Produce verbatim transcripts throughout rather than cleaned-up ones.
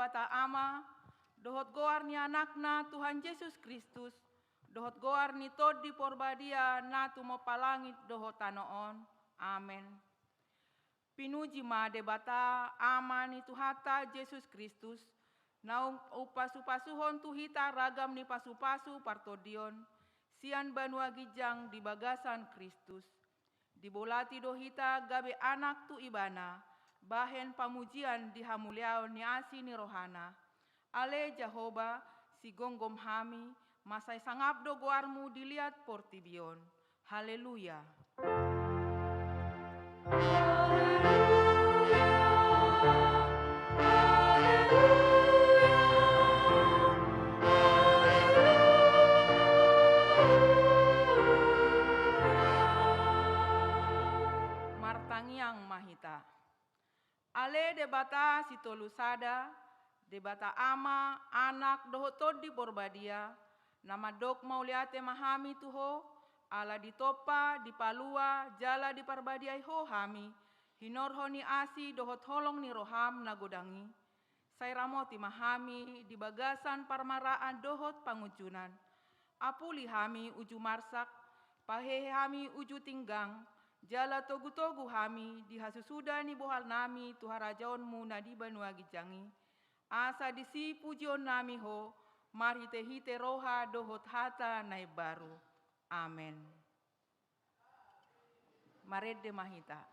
Debata Ama, dohot goar ni Anakna Tuhan Jesus Kristus, dohot goar ni Tondi Porbadia na tumompa langit dohot tano on. Amen. Pinuji ma Debata, Ama ni Tuhanta Jesus Kristus, naung umpasupasuhon tu hita ragam ni pasupasu partondion, sian banua ginjang di bagasan Kristus. Dibolati do hita gabe anak tu Ibana, bahen pamujian di hamuliaon ni asi ni rohana. Ale Jahowa, sigomgom hami, mansai sangap do goarmu di liat portibi on. Haleluya. Martangiang ma hita. Ale Debata Sitolu Sada, Debata Ama, Anak, dohot Tondi Porbadia, na mandok mauliate ma hami tu Ho, ala ditompa, dipalua, jala diparbadiai Ho hami, hinorhon ni asi dohot holong ni roham na godang i. Sai ramoti ma hami di bagasan parmaraan dohot pangunjunan. Apuli hami uju marsak, pahehe hami uju tinggang, jala togutogu hami di hasusuda ni bohalnami tu harajaonmu na di banua ginjang i. Asa disi pujionnami Ho, marhitehite roha dohot hata na imbaru. Amen. Marende ma hita.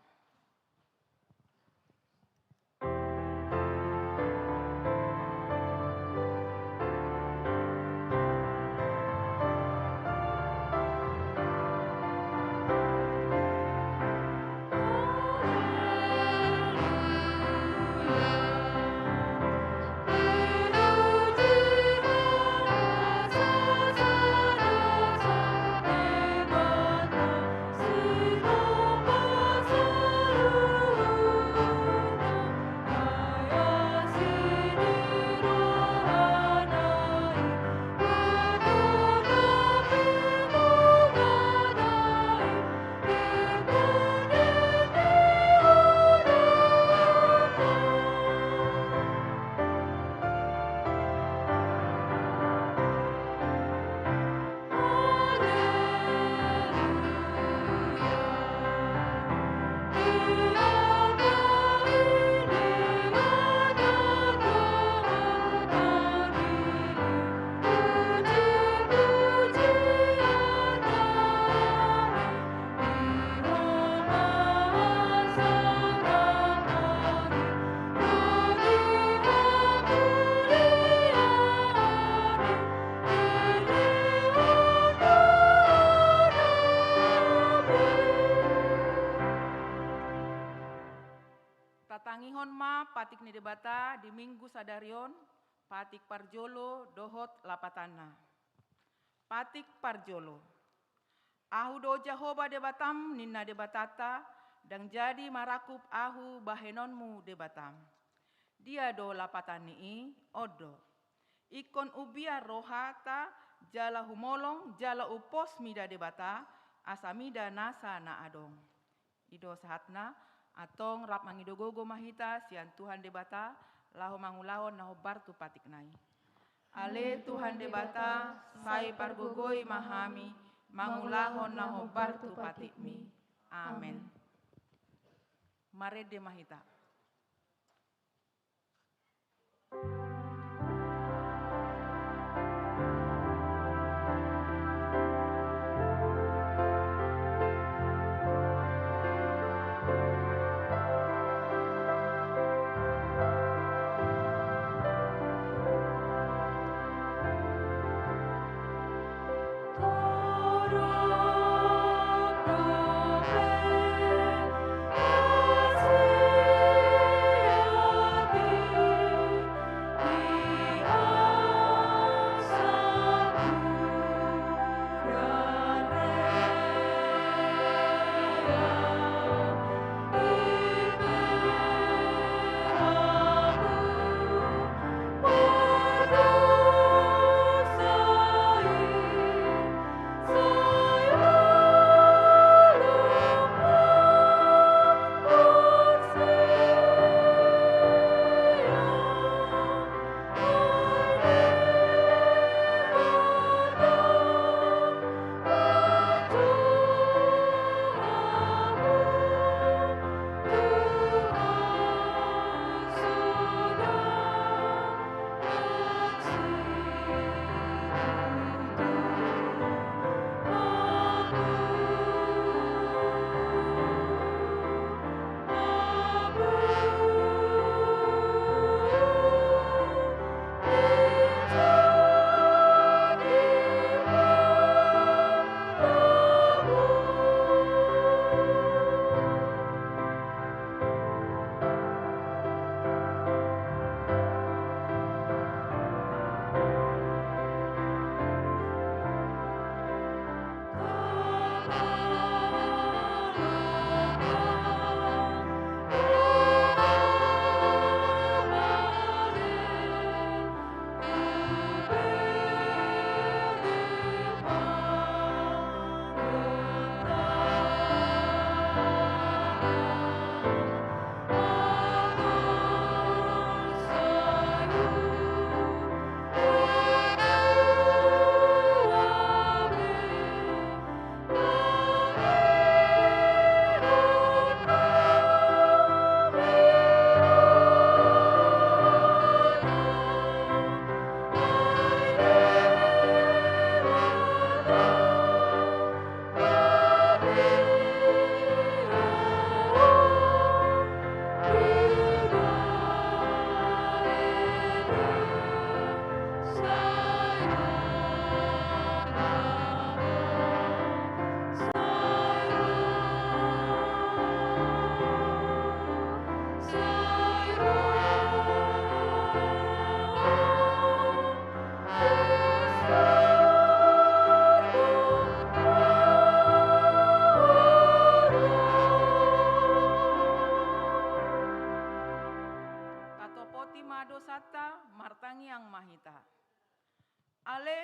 Tatangihon ma patik ni Debata di Minggu sadari on, patik parjolo dohot lapatanna. Patik parjolo. Ahu do Jahowa Debatam, ninna Debatanta, ndang jadi marangkup ahu bahenonmu Debatam. Dia do lapatan ni i? On do. Ingkon umbiar rohata, jala humolong, jala umpos mida Debata, asa mida nasa na adong. I do sahatna, antong rap mangido gogo ma hita sian Tuhan Debata, laho mangulahon na hombar tu patikna i. Ale Tuhan Debata, sai pargogoi ma hami, mangulahon na hombar tu patikmi. Amen. Marende ma hita.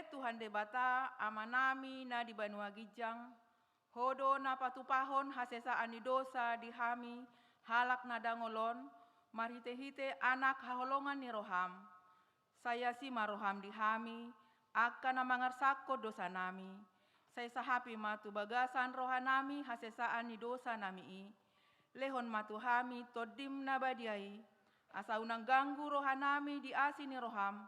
Tuhan Debata, Amanami na di banua ginjang, Ho do na patupahon hasesaan ni dosa di hami halak na dangol on, marhitehite Anak haholongan ni roham. Sai asi ma roham di hami, angka na mangarsangkon dosanami. Sai sahapi ma tu bagasan rohanami hasesaan ni dosanami i. Lehon ma tu hami Tondim na badia i, asa unang ganggu rohanami di asi ni roham,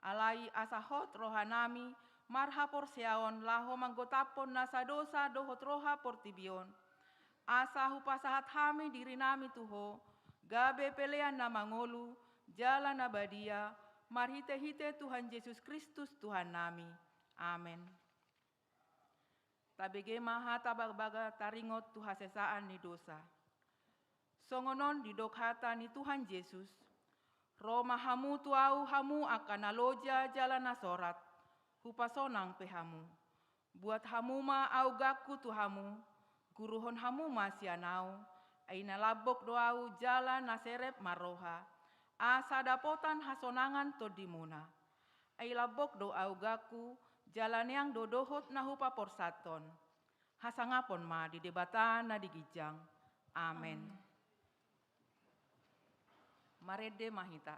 alai asa hot rohanami marhaporseaon laho manggotaphon nasa dosa dohot roha portibi on. Asa hupasahat hami dirinami tu Ho, gabe pelean na mangolu, jala na badia, marhitehite Tuhan Jesus Kristus Tuhannami. Amen. Tabege ma hata bagbaga taringot tu hasesaan ni dosa. Songon on didok hata ni Tuhan Jesus: Ro ma hamu tu Ahu hamu angka na loja jala na sorat, hupasonang pe hamu. Buat hamu ma augangku tu hamu, guruhon hamu ma sian Ahu, ai na lambok do Ahu jala na serep marroha, asa dapotan hasonangan tondimuna. Ai lambok do augangku, jala neang do dohot na hupaporsathon. Hasangapon ma di Debata na di ginjang. Amen. Amen. Marende ma hita.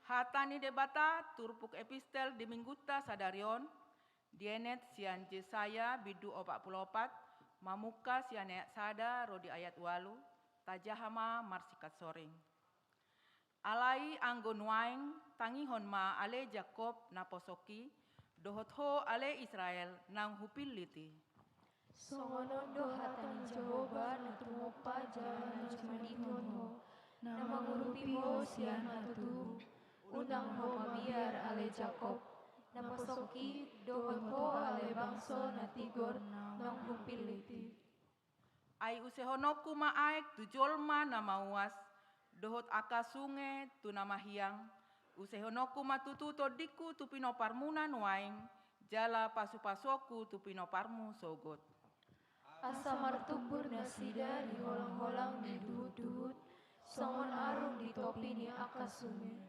Hata ni Debata, turpuk epistel di Minggunta sadari on, dienet sian Jesaya bindu opat pulu opat, mamungka sian ayat sada ro di ayat ualu, tajaha ma marsingkat soring. Alai anggo nuaeng, tangihon ma ale Jakkob naposongki, dohot ho ale Israel naung hupillit i. Songon on do hata ni Jahowa na tumompa jala na jumadihon ho, na mangurupi ho sian hatutubu. Unang ho mabiar ale Jakkob, naposongki, dohot ho ale bangso na tigor naung hupillit i. Ai usehononku ma aek tu jolma na mauas, dohot angka sunge tu na mahiang, usehononku ma tutu tondingku tu pinomparmuna nuaeng, jala pasupasuonku tu pinomparmu sogot. Asa martumbur nasida di holangholang ni duhutduhut, songon arum di topi ni angka sunge.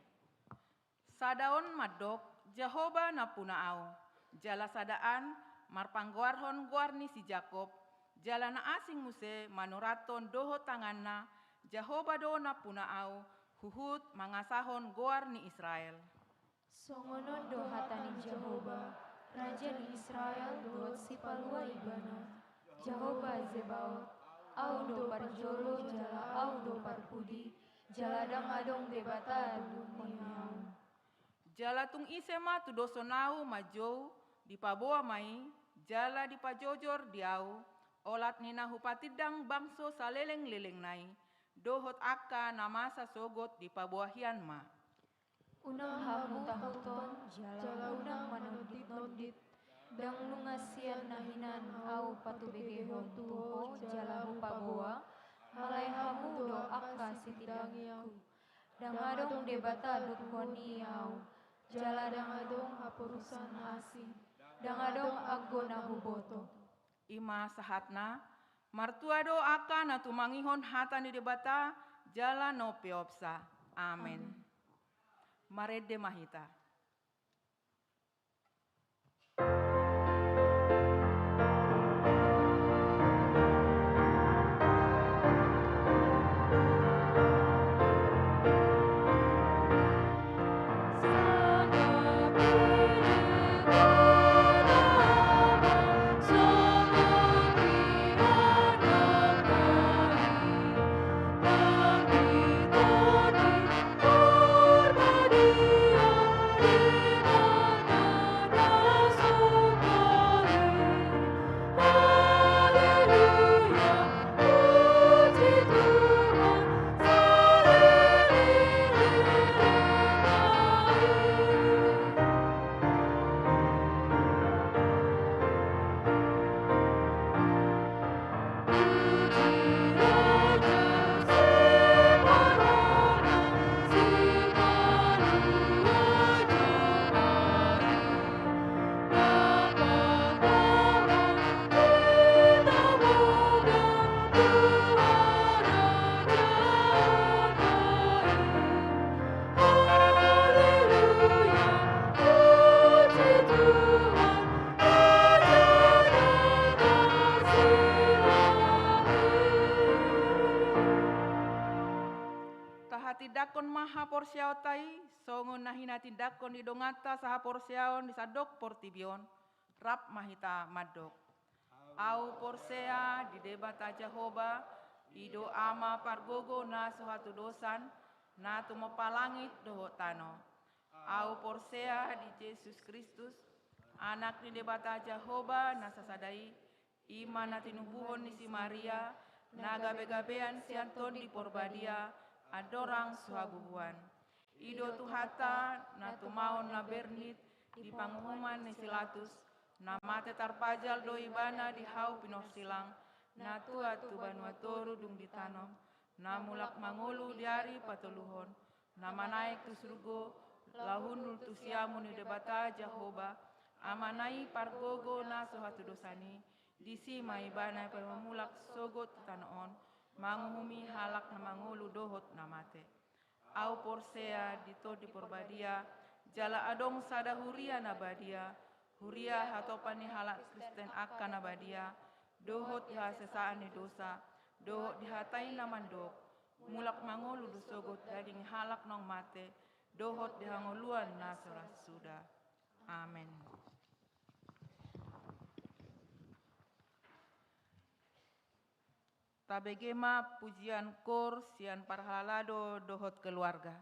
Sada on mandok, Jahowa nampuna ahu. Jala sada an marpanggoarhon goar ni si Jakob, jala na asing muse manurathon dohot tanganna, Jahowa do nampuna ahu, huhut mangasahon goar ni Israel. Songon on do hata ni Jahowa, Raja ni Israel dohot Sipalua ibana, Jahowa Zebaot, Ahu do parjolo jala Ahu do parpudi, jala ndang adong Debata dung hon ni ahu. Jala tung ise ma tudoson ahu manjou, dipaboa ma i, jala dipajojor di ahu, olat ni na hupatindang bangso salelenglelengna i, dohot angka na masa sogot dipaboa hian ma. Unang hamu tahuton, jala unang manonditnondit, ndang nunga sian na hinan ahu patubegehon tu ho jala hupaboa, alai hamu do angka sitindangku. Ndang adong Debata dung hon ni ahu, jala ndang adong haporusan asi, ndang adong anggo na huboto. I ma sahatna, martua do angka na tumangihon hata ni Debata, jala na umpeopsa. Amen. Amen. Marende ma hita. Tahatindangkon ma haporseaonta i, songon na hinatindangkon ni donganta sahaporseaon di sandok portibi on, rap ma hita mandok. Ahu porsea di Debata Jahowa, i do Ama pargogo na so hatudosan, na tumompa langit dohot tano. Ahu porsea di Jesus Kristus, Anak ni Debata Jahowa na sasada i, i ma na tinubuhon ni si Maria, na gabegabean sian Tondi Porbadia, andorang so habubuhan. I do Tuhanta, na tumaon na bernit di panguhuman ni si Latus, na mate tarpajal do ibana di hau pinorsilang, na tuat tu banua toru dung ditanom, na mulak mangolu di ari patoluhon, na manaek tu surgo, laho hundul tu siamun ni Debata Jahowa, Amana i pargogo na so hatudosan i, disi ma ibana pamamulak sogot tu tano on, manguhumi halak na mangolu dohot na mate. Ahu porsea di Tondi Porbadia, jala adong sada huria na badia, huria hatopan ni halak Kristen angka na badia, dohot di hasesaan ni dosa, dohot di hata i na mandok, mulak mangolu do sogot daging halak naung mate, dohot di hangoluan na so ra suda. Amen. Tabege ma pujian koor sian parhalado dohot keluarga.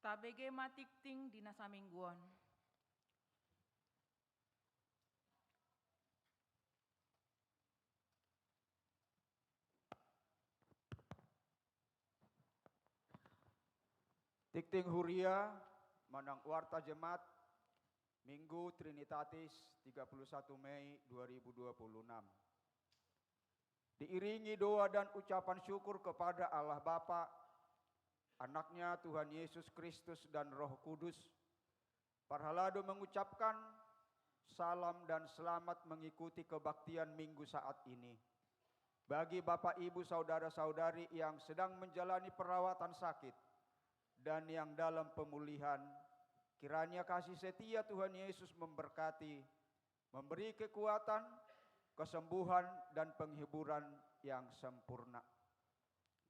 Tabege ma tingting di na saminggu on. Tingting huria manang warta Jemaat, Minggu Trinitatis, tiga puluh satu Mei dua ribu dua puluh enam. Diiringi doa dan ucapan syukur kepada Allah Bapa, Anaknya Tuhan Yesus Kristus, dan Roh Kudus, parhalado mengucapkan salam dan selamat mengikuti kebaktian Minggu saat ini. Bagi Bapak, Ibu, saudara-saudari yang sedang menjalani perawatan sakit dan yang dalam pemulihan, kiranya kasih setia Tuhan Yesus memberkati, memberi kekuatan, kesembuhan, dan penghiburan yang sempurna.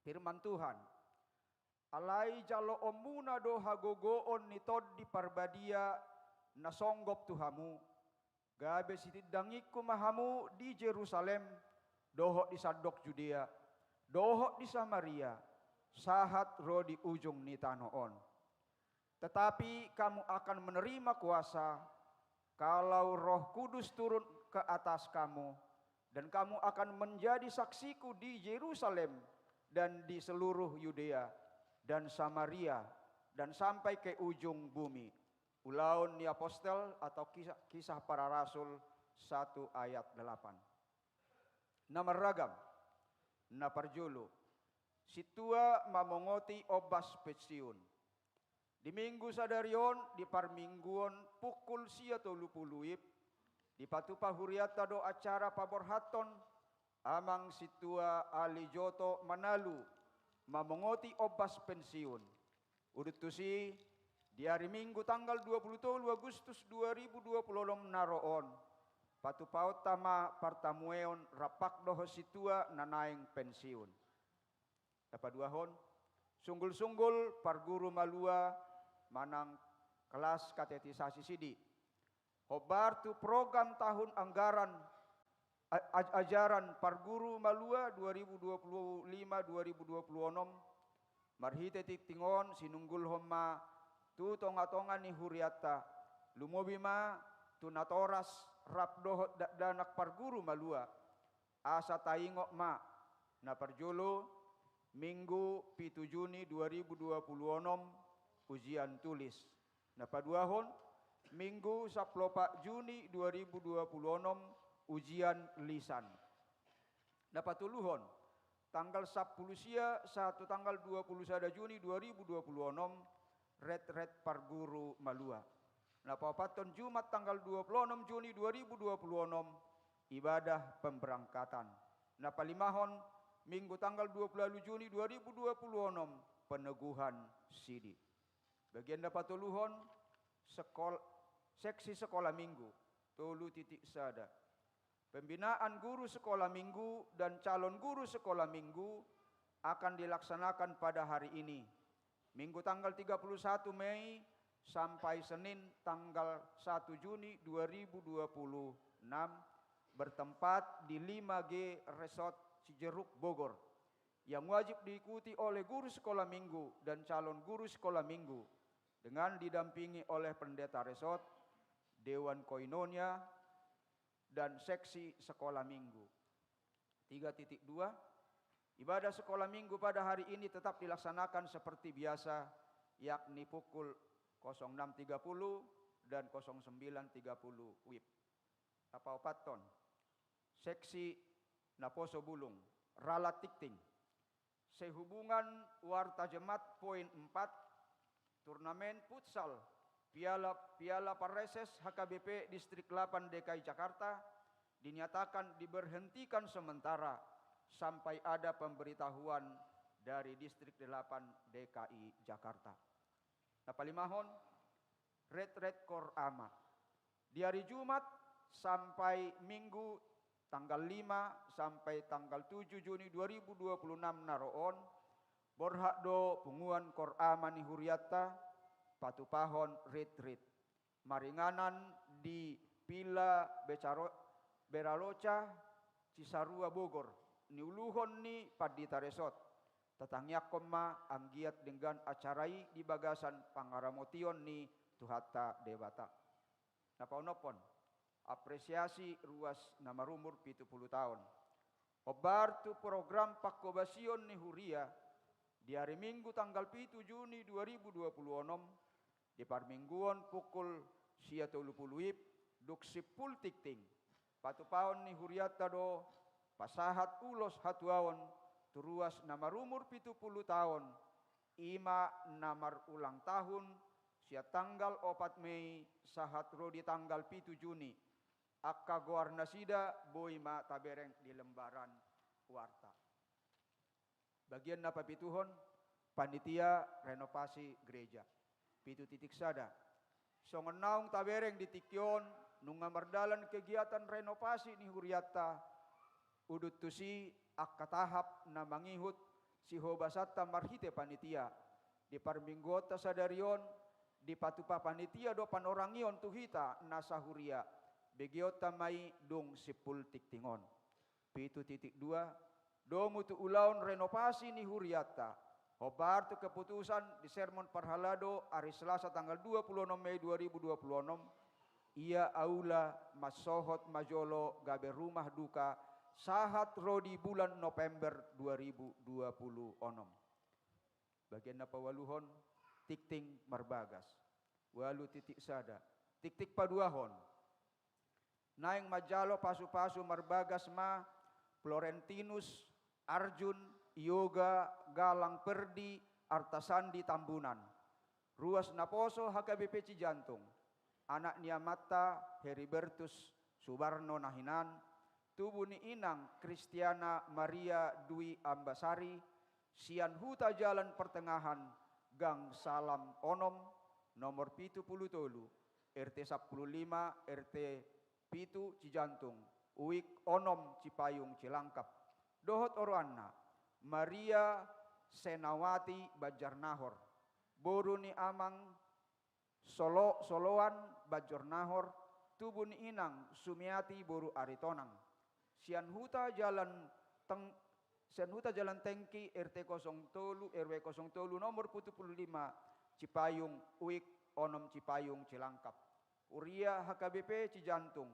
Firman Tuhan, alai jaloonmuna do hagogoon ni Tondi Parbadia na songgop tu hamu, gabe sitindangingku ma hamu di Jerusalem, dohot di sandok Judea, dohot di Samaria, sahat ro di ujung ni tano on. Tetapi kamu akan menerima kuasa, kalau Roh Kudus turun ke atas kamu, dan kamu akan menjadi saksiku di Jerusalem dan di seluruh Yudea dan Samaria dan sampai ke ujung bumi. Ulaon ni Apostel atau Kisah, Kisah Para Rasul satu ayat delapan. Na marragam, na parjolo, sintua mamongoti ombas pensiun. Di Minggu sadari on, di parmingguon pukul sia tolu pulu wib, dipatupa hurianta do acara paborhathon Amang Sintua Alijoto Manalu mamongoti ombas pensiun. Udut tusi, di ari Minggu tanggal dua pulu tolu Agustus dua ribu dua pulu onom na ro on, patupaonta ma partamueon rampak dohot sintua na naeng pensiun. Na paduahon, sunggul-sunggul parguru malua manang kelas katekisasi sidi. Hombar tu program tahun anggaran a-, aj-, ajaran parguru malua dua ribu dua pulu lima dua ribu dua pulu onom, marhite tingting on sinunggulhon ma tu tonga-tonga ni hurianta, lumobi ma tu natoras rap dohot dakdanak parguru malua. Asa taingot ma, na parjolo, Minggu pitu Juni dua ribu dua pulu onom, ujian tulis. Na paduahon, Minggu sampulu opat Juni dua ribu dua pulu onom, ujian lisan. Na patoluhon, tanggal sampulu sia sahat tu tanggal dua pulu sada Juni dua ribu dua pulu onom, retret parguru malua. Na paopathon, Jumat tanggal dua pulu onom Juni dua ribu dua pulu onom, ibadah pemberangkatan. Na palimahon, Minggu tanggal dua pulu ualu Juni dua ribu dua pulu onom, peneguhan sidi. Bagian na patoluhon, sekol-, seksi sekolah minggu, tolu titik sada. Pembinaan guru sekolah minggu dan calon guru sekolah minggu akan dilaksanakan pada hari ini, Minggu tanggal tiga puluh satu Mei, sampai Senin tanggal satu Juni dua ribu dua puluh enam, bertempat di lima G Resort Cijeruk Bogor, yang wajib diikuti oleh guru sekolah minggu dan calon guru sekolah minggu, dengan didampingi oleh pendeta resort, dewan koinonia, dan seksi sekolah minggu. Tiga titik dua, ibadah sekolah minggu pada hari ini tetap dilaksanakan seperti biasa, yakni pukul kosong enam tiga puluh dan kosong sembilan tiga puluh wib. Na paopathon, seksi naposo bulung, ralat tingting. Sehubungan Warta Jemmat poin empat, turnamen futsal Piala, Piala Parreses H K B P Distrik delapan D K I Jakarta dinyatakan diberhentikan sementara sampai ada pemberitahuan dari Distrik delapan D K I Jakarta. Na palimahon, retret koor ama. Di hari Jumat sampai Minggu tanggal lima sampai tanggal tujuh Juni dua ribu dua puluh enam na ro on, borhat do punguan koor ama ni hurianta patupahon retret maringanan di Villa Becaro-, Beraloca, Cisarua Bogor, niuluhon ni pandita resort. Tatangiangkon ma anggiat denggan acara i di bagasan pangaramotion ni Tuhanta Debata. Na paonomhon, apresiasi ruas na marumur pitu pulu taon. Hombar tu program pangkobasion ni huria, di ari Minggu tanggal pitu Juni dua ribu dua pulu onom, di parmingguon pukul sia tolu pulu wib, dung simpul tingting, patupaon ni hurianta do pasahat ulos hatuaon tu ruas na marumur pitu pulu taon, i ma na marulang tahun, sian tanggal opat Mei sahat ro di tanggal pitu Juni. Angka goar nasida boi ma tabereng di lembaran warta. Bagian na papituhon, panitia renovasi gereja. Pitu titik sada. Songon naung tabereng di tingki on, nunga mardalan kegiatan renovasi ni hurianta, udut tusi angka tahap na mangihut sihobasanta marhite panitia. Di parmingguonta sadari on, dipatupa panitia do panorangion tu hita na sahuria, begeonta ma i dung simpul tingting on. Pitu titik dua, domu tu ulaon renovasi ni hurianta, hombar tu keputusan di sermon parhalado ari Selasa tanggal dua pulu onom Mei dua ribu dua pulu onom, ia aula mansohot ma jolo gabe rumah duka sahat ro di bulan November dua ribu dua pulu onom. Bagian na paualuhon, tingting marbagas. Ualu titik sada. Titik paduahon. Naeng manjalo pasu-pasu marbagas ma Florentinus, Arjun, Yoga, Galang Perdi, Artasandi Tambunan. Ruas naposo H K B P Cijantung, anak ni amanta Heribertus Subarno na hinan, tubu ni inang Kristiana Maria Dwi Ambasari, sian Huta Jalan Pertengahan, Gang Salam onom, nomor pitu pulu tolu, R T sampulu lima, R T pitu Cijantung, Uik onom Cipayung Cilangkap. Dohot oroanna, Maria Senawati Banjarnahor, boru ni amang Solo-, Soloan Banjarnahor, tubu ni inang Sumiati boru Aritonang. Sian Huta Jalan Teng-, sian Huta Jalan Tengki, R T kosong tolu, R W kosong tolu, nomor pitu pulu lima, Cipayung, Uik onom Cipayung Cilangkap. Huria H K B P Cijantung.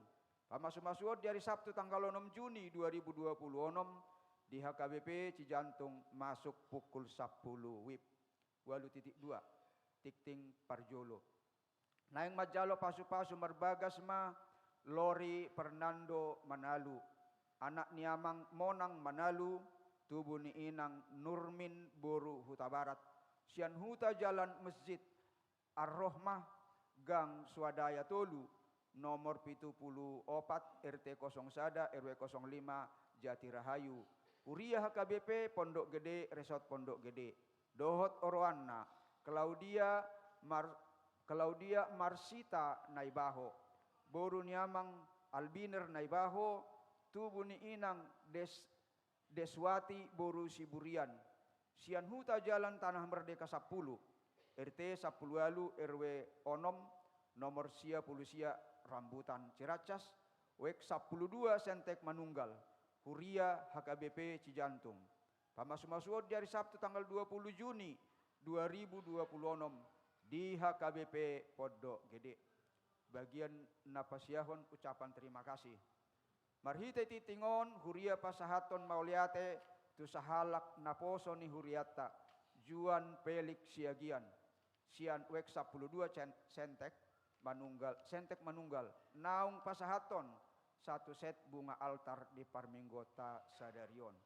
Pamasu-masuon di ari Sabtu tanggal onom Juni dua ribu dua pulu onom di H K B P Cijantung masuk pukul sampulu wib. Ualu titik dua. Tingting parjolo. Naeng manjalo pasu-pasu marbagas ma Lori Fernando Manalu, anak ni amang Monang Manalu, tubu ni inang Nurmin boru Hutabarat, sian Huta Jalan Masjid Ar-Rohmah, Gang Swadaya tolu, nomor pitu pulu opat, R T kosong sada, R W kosong lima, Jatirahayu. Huria H K B P Pondok Gede, Resort Pondok Gede. Dohot oroanna, Claudia Mar-, Claudia Marsita Naibaho, boru ni amang Albiner Naibaho, tubu ni inang Des-, Deswati boru Siburian, sian Huta Jalan Tanah Merdeka sampulu, R T sampulu ualu, R W onom, nomor sia pulu sia, Rambutan Ciracas, Uek sampulu dua Sentek Manunggal, Huria H K B P Cijantung. Pamasu-masuon di ari Sabtu tanggal dua pulu Juni dua ribu dua pulu onom di H K B P Pondok Gede. Bagian na pasiahon ucapan terima kasih. Marhite tingting on huria pasahathon mauliate tu sahalak naposo ni hurianta, Juan Felix Siagian, sian Uek sampulu dua Sen-, Sentek Manunggal, Sentek Manunggal, naung pasahathon satu set bunga altar di parmingguonta sadari on.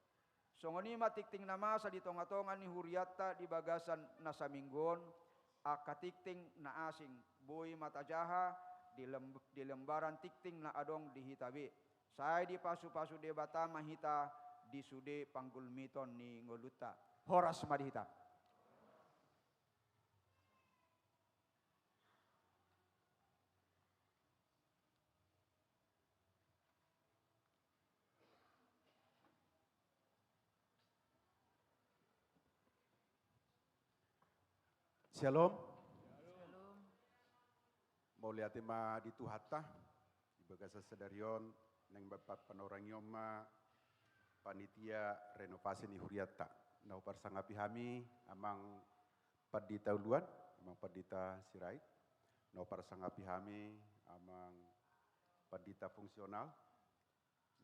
Songon i ma tingting na masa di tonga-tonga ni hurianta di bagasan na saminggu on, angka tingting na asing, boi ma tajaha di lem-, di lembaran tingting na adong di hita be. Sai dipasu-pasu Debata ma hita di sude panggulmiton ni ngolunta. Horas ma di hita. Syalom. Syalom. Mauliate ma di Tuhanta, di bagasan sadari on, naeng mampa-, panorangion ma panitia renovasi ni hurianta. Na huparsangapi hami, Amang Pandita Uluan, Amang Pandita Sirait. Na huparsangapi hami, Amang Pandita Fungsional.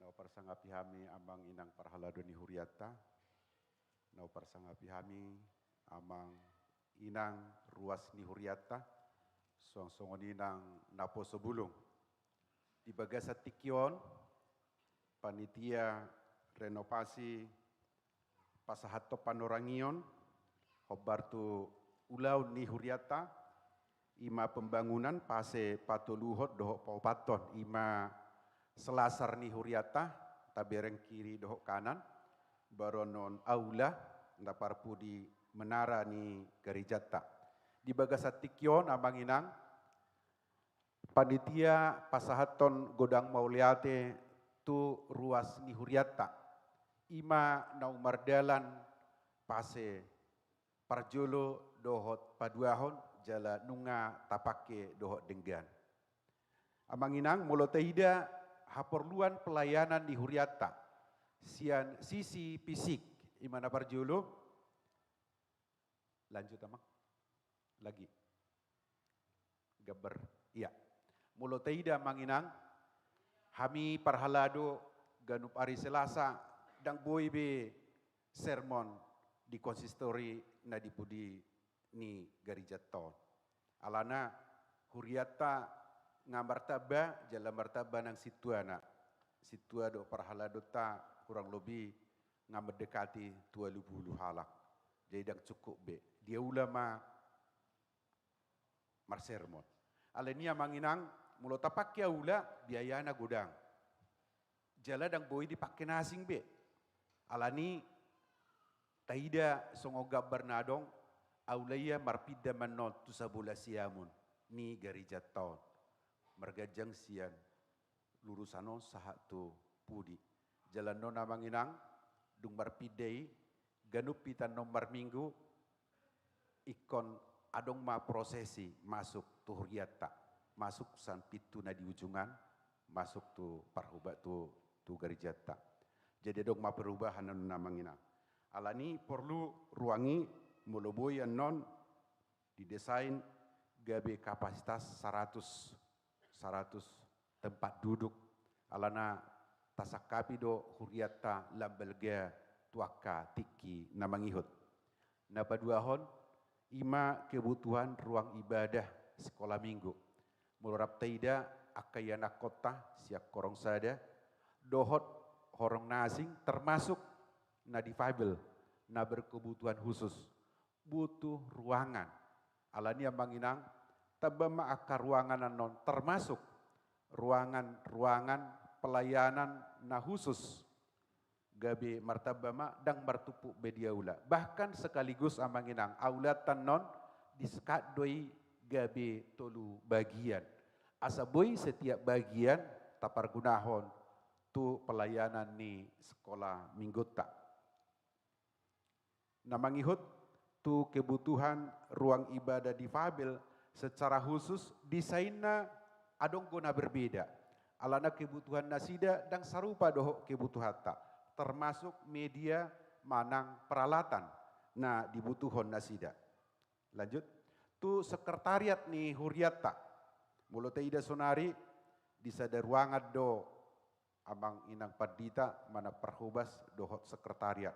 Na huparsangapi hami, Amang Inang parhalado ni hurianta. Na huparsangapi hami, Amang Inang ruas ni hurianta, suang songon i nang naposo bulung. Di bagasan tingki on, panitia renovasi pasahathon panorangion hombar tu ulaon ni hurianta, i ma pembangunan fase patoluhon dohot paopathon, i ma selasar ni hurianta, tabereng kiri dohot kanan, baronon aula, na parpudi menara ni garejanta. Di bagasan tingki on, Amang Inang, panitia pasahathon godang mauliate tu ruas ni hurianta, i ma naung mardalan fase parjolo dohot paduahon jala nunga tapangke dohot denggan. Amang Inang, molo taida haporluan pelayanan ni hurianta sian sisi fisik, i ma na parjolo, lanjut, Amang. Lagi. Gambar. Iya. Molo taida, Amang Inang, hami parhalado ganup ari Selasa ndang boi be sermon di konsistori na di pudi ni garejanta on. Alana Hurianta nga martamba, jala martamba nang sintuana. Sintua dohot parhaladonta kurang lobi nga mendekati dua pulu halak. Jadi ndang cukup be. Dia ula ma marsermon. Alani i amang inang, molo tapangke aula, biayana godang. Jala ndang boi dipangke na asing be. Alani i taida songon gambar na adong, aula i marpinda ma annon tu sabola siamun ni garejanta on. Marganjang sian lurusan on sahat tu pudi. Jala annon amang inang, dung marpinda i, ganup hita annon marminggu, ingkon adong ma prosesi masuk tu hurianta, masuk sian pintu na di ujungan, masuk tu parhuba-, tu, tu garejanta. Jadi adong ma perubahan annon amang inang. Alani i porlu ruang i molo boi annon didesain gabe kapasitas saratus, saratus tempat duduk, alana tasangkapi do hurianta lam balga tu angka tingki na mangihut. Na paduahon, i ma kebutuhan ruang ibadah sikola minggu. Molo rap taida angka ianakhonta sian horong sada, dohot horong na asing, termasuk na difabel, na berkebutuhan khusus, butuh ruangan. Alani i amang inang, tamba ma angka ruangan annon, termasuk ruangan-ruangan pelayanan na khusus. Gabe martamba ma, ndang martumpuk be di aula. Bahkan sekaligus amang inang, aulanta annon disekat do i gabe tolu bagian. Asa boi setiap bagian tapargunahon tu pelayanan ni sikola minggunta. Na mangihut tu kebutuhan ruang ibadah difabel secara khusus desainna adong do na berbeda. Alana kebutuhan nasida ndang sarupa dohot kebutuhanta, termasuk media manang peralatan na dibutuhon nasida. Lanjut, tu sekretariat ni hurianta. Molo taida sonari di sada ruangan do amang inang pandita manang parhobas dohot sekretariat.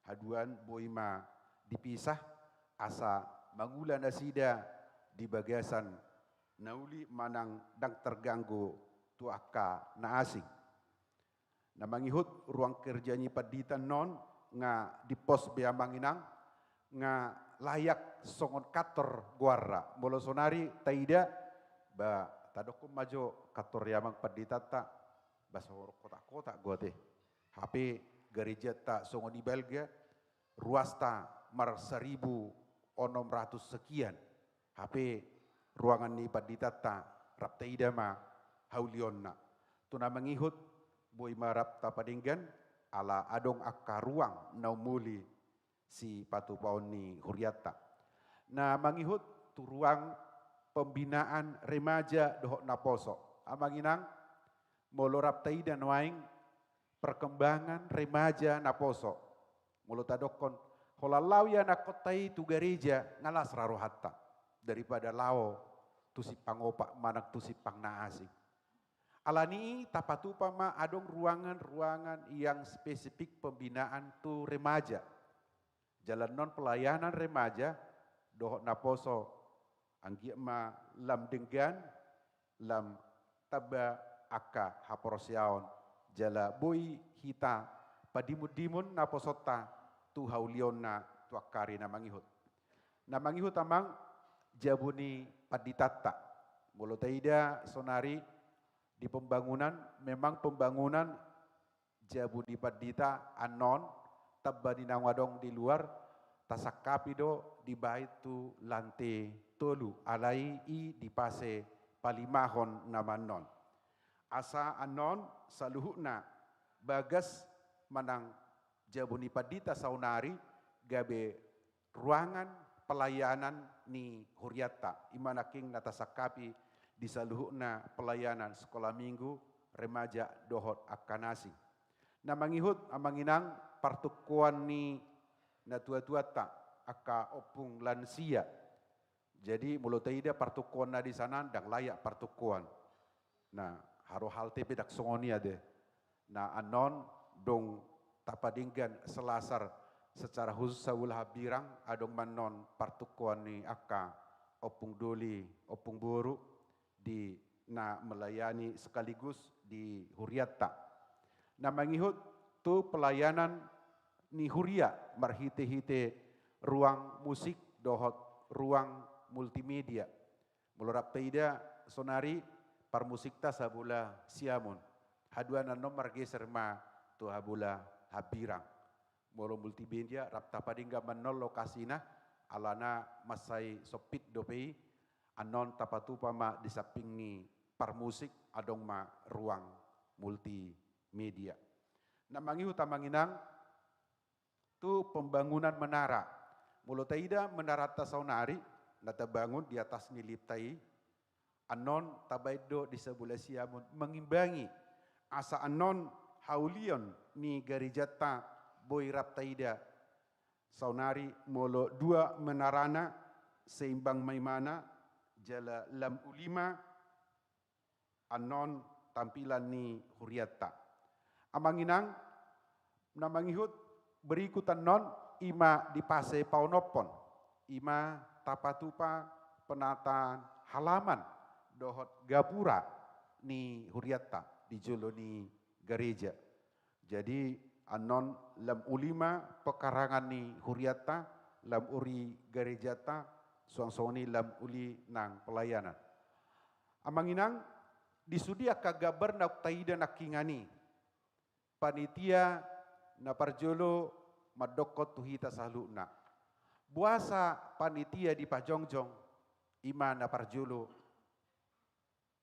Haduan boi ma dipisah asa mangula nasida di bagasan na uli manang ndang terganggu tu angka na asing. Na mangihut ruang kerja ni pandita annon nga dipos be amang inang, nga layak songon kantor goarna. Molo sonari taida, ba tadokkon ma jo kantor ni amang panditanta, ba songon kotak-kotak do ate. Hape garejanta songon i balga, ruasta marsaribu onom ratus sekian. Hape ruangan ni panditanta rap taida ma haulionna. Tu na mangihut boi ma rap tapadenggan, ala adong angka ruang na umuli sipatupaon ni hurianta. Na mangihut tu ruang pembinaan remaja dohot naposo. Amang inang, molo rap taida nuaeng perkembangan remaja naposo. Molo tadokkon, holan laho ianakhonta i tu gareja, nga las ra rohanta daripada laho tu simpang opat manang tu simpang na asing. Alani i tapatupa ma adong ruangan-ruangan yang spesifik pembinaan tu remaja. Jala annon pelayanan remaja dohot naposo anggiat ma lam denggan, lam tamba angka haporseaon, jala boi hita padimun-dimun naposonta tu haulionna tu angka ari na mangihut. Na mangihut amang, jabu ni panditanta. Molo taida sonari di pembangunan, memang pembangunan jabu ni pandita annon, tamba ni naung adong di luar, tasangkapi do dibaen tu lante tolu, alai i di fase palimahon nama annon. Asa annon saluhutna bagas manang jabu ni pandita saonari gabe ruangan pelayanan ni hurianta, i ma nangkin na tasangkapi di saluhutna pelayanan sekolah minggu, remaja dohot angka na asing. Na mangihut amang inang partungkoan ni natua-tuanta, angka ompung lansia. Jadi molo taida partungkoan na di sana ndang layak partungkoan. Nah, haru halte pe ndang songon i ate. Nah, annon dung tapadenggan selasar secara khusus sabola hambirang, adong ma annon partungkoan ni angka ompung doli, ompung boru di na melayani sekaligus di hurianta. Na mangihut tu pelayanan ni huria marhite-hite ruang musik dohot ruang multimedia. Molo rap taida saonari parmusikta Sabola Siamun. Haduan annon margeser ma tu Sabola Hambirang. Molo multimedia rap tapadenggan ma annon lokasina, alana mansai sompit dope i, annon tapatupa ma di samping ni parmusik adong ma ruang multimedia. Na mangihut amang inang tu pembangunan menara. Molo taida menaranta saonari na tabangun di atas ni lipta i, annon tabaen do di Sabola Siamun mengimbangi asa annon haulion ni garejanta boi rap taida. Saonari molo dua menarana seimbang ma imana jala lam uli ma annon tampilan ni hurianta. Amang inang, na mangihut berikut annon ima di fase paonomhon, ima tapatupa penataan halaman dohot gapura ni hurianta di jolo ni gareja. Jadi annon lam uli ma pekarangan ni hurianta, lam uli garejanta, suang songon i lam uli nang pelayanan. Amang inang, di sude angka gambar na taida nangkiningan i, panitia na parjolo mandokkon tu hita saluhutna. Boasa panitia dipajongjong? Ima na parjolo,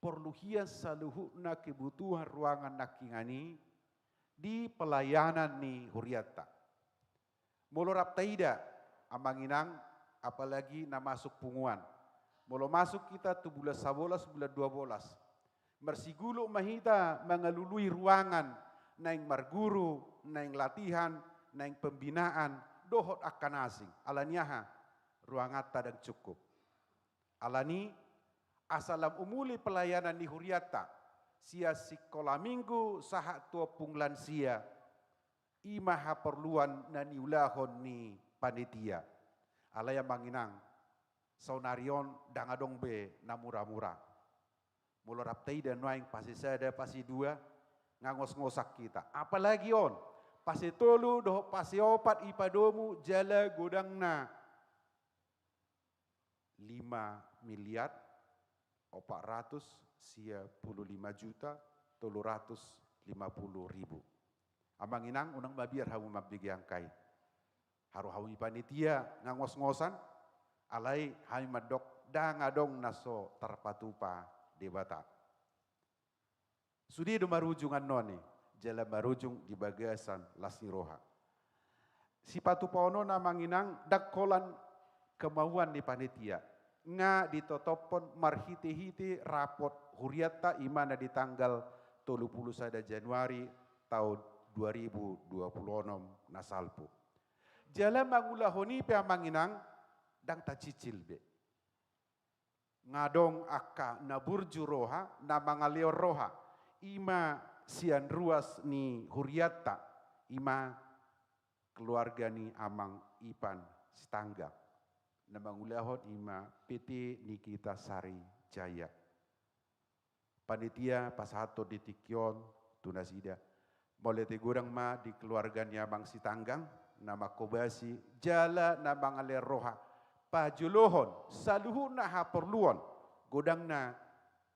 porlu hian saluhutna kebutuhan ruangan nangkiningan i di pelayanan ni hurianta. Molo rap taida, amang inang, apalagi na masuk punguan. Molo masuk hita tu bulan sabolas, bulan dua bolas, marsiguluk ma hita mangalului ruangan naeng marguru, naeng latihan, naeng pembinaan, dohot angka na asing. Alani aha? Ruanganta ndang cukup. Alani asa lam umuli pelayanan ni hurianta, sian sikola minggu sahat tu ompung lansia, ima haporluan na niulahon ni panitia. Alai amang inang, saonari on ndang adong be na mura-mura. Molo rap taida nuaeng fase sada, fase dua, nga ngos-ngosan hita. Apalagi on, fase tolu dohot fase opat ipadomu jala godangna lima miliar opat ratus sia pulu lima juta tolu ratus lima pulu ribu. Amang inang, unang mabiar hamu mambege angka i. Haru hami panitia nga ngos-ngosan, alai hami mandok ndang adong na so tarpatupa Debata. Sude do marujung annon i, jala marujung di bagasan las ni roha. Sipatupaon on amang inang ndang holan kemauan ni panitia, nga ditotophon marhite-hite rapot hurianta, ima na di tanggal tolu pulu sada Januari taon dua ribu dua pulu onom na salpu. Jala mangulahon i pe amang inang ndang tacicil be. Nga adong angka na burju roha, na mangalehon roha, ima sian ruas ni hurianta, ima keluarga ni amang Ipan Sitanggang, na mangulahon ima P T Nikita Sari Jaya. Panitia pasahathon di tingki on tu nasida, mauliate godang ma di keluarga ni amang Sitanggang na manghobasi jala na mangalehon roha pajolohon saluhutna haporluon, godangna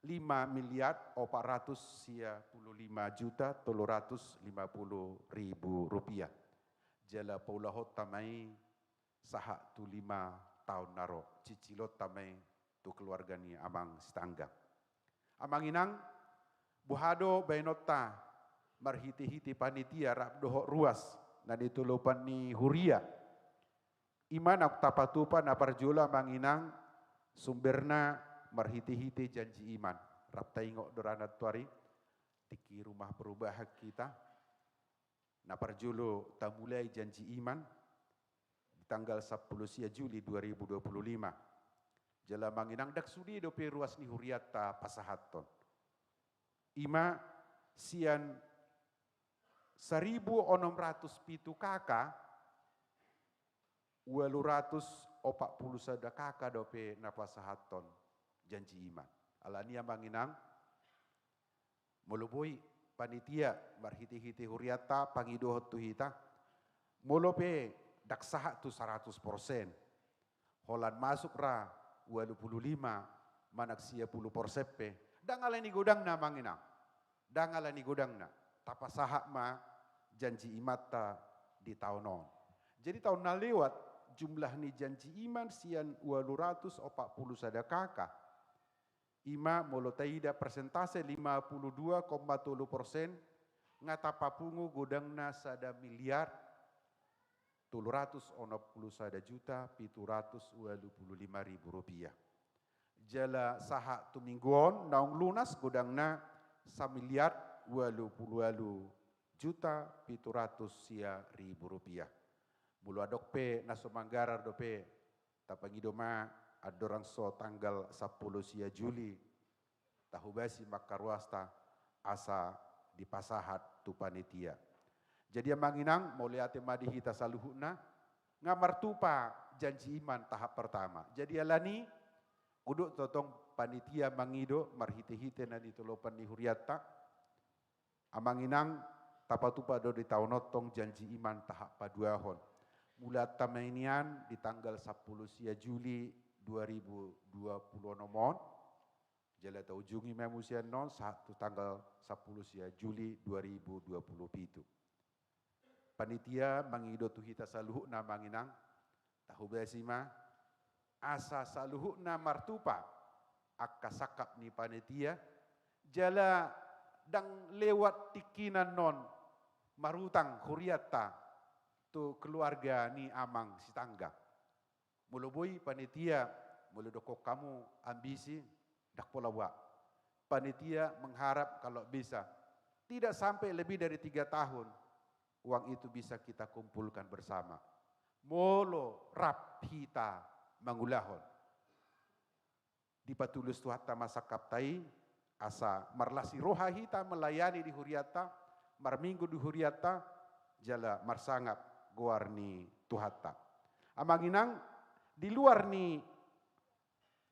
lima miliar opat ratus sia pulu lima juta tolu ratus lima pulu ribu rupiah. Jala paulahonta ma i sahat tu lima taon na ro, cicilonta ma i tu keluarga ni amang Sitanggang. Amang inang, boha do baenonta marhite-hite panitia rap dohot ruas na nitolopan ni huria? Ima na tapatupa na parjolo amang inang, sumberna marhite-hite janji iman. Rap taingot do ra nantoari, tingki rumah perubahan hita. Na parjolo tamulai janji iman di tanggal sampulu sia Juli dua ribu dua pulu lima. Jala amang inang, ndang sude dope ruas ni hurianta pasahathon. Ima sian saribu onom ratus pitu K K, ualu ratus opat pulu sada K K dope na pasahathon janji iman. Alani i amang inang, molo boi panitia marhite-hite hurianta pangidohon tu hita, molo pe ndang sahat tu saratus persen, holan masuk ra ualu pulu lima manang sia pulu persen pe, ndang alani godangna amang inang. Ndang alani godangna, tapasahat ma janji imanta di taon on. Jadi taon na lewat jumlah ni janji iman sian ualu ratus opat pulu sada K K. Ima molo taida persentase lima pulu dua koma tolu persen, nga tapapungu godangna sada miliar tolu ratus onom pulu sada juta pitu ratus ualu pulu lima ribu rupiah. Jala sahat tu minggu on naung lunas godangna samiliar ualu pulu ualu juta pitu ratus sia ribu rupiah. Molo adong pe na so manggarar dope, tapangido ma andorang so tanggal sampulu sia Juli, tahobasi ma angka ruasta asa dipasahat tu panitia. Jadi amang inang, mauliate ma di hita saluhutna, nga martupa janji iman tahap pertama. Jadi alani, godang tongtong panitia mangido marhite-hite na nitolopan ni hurianta. Amang inang, tapatupa do di taon on tong janji iman tahap paduahon. Mulanta ma i nian di tanggal sampulu sia Juli dua ribu dua pulu onom on, jala taujungi ma muse annon sahat tu tanggal sampulu sia Juli dua ribu dua pulu pitu. Panitia mangido tu hita saluhutna amang inang, tahobasi ma asa saluhutna martupa angka sangkap ni panitia, jala ndang lewat tingki annon marutang hurianta tu keluarga ni amang sitanggang. Molo boi panitia, molo dokkon hamu ambisi, ndang pola boha. Panitia mengharap kalau bisa tidak sampai lebih dari tiga tahun uang itu bisa kita kumpulkan bersama. Molo rap hita mangulahon, dipatulus Tuhanta ma sangkapta i, asa marlas ni roha hita melayani di hurianta, marminggu di hurianta, jala marsangap goar ni Tuhanta. Amang inang, di luar ni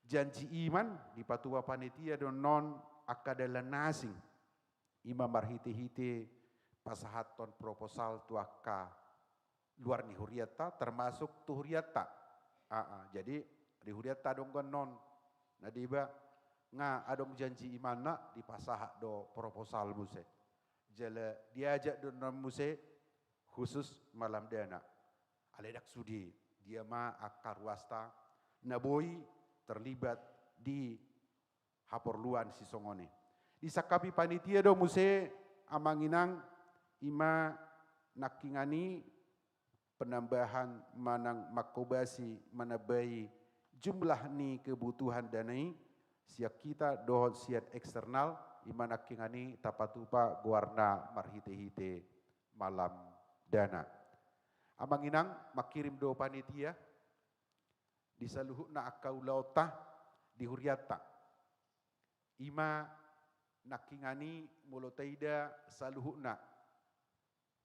janji iman, dipatupa panitia do annon angka dalan na asing. Ima marhite-hite pasahathon proposal tu angka luar ni hurianta, termasuk tu hurianta. Aa, jadi di hurianta adong do annon na deba, nga adong janji imanna, dipasahat do proposal muse. Jala diajak do annon muse khusus Malam Dana. Alai ndang sude, dia ma angka ruasta na boi terlibat di haporluan sisongon i. Disangkapi panitia do muse amang inang, ima nangkiningan i penambahan manang manghobasi manambai jumlah ni kebutuhan dana i, sian hita dohot sian eksternal, ima nangkiningan i tapatupa goarna marhite-hite Malam Dana. Amang inang, mangkirim do panitia di saluhutna angka ulaonta di hurianta. Ima nangkiningan i molo taida saluhutna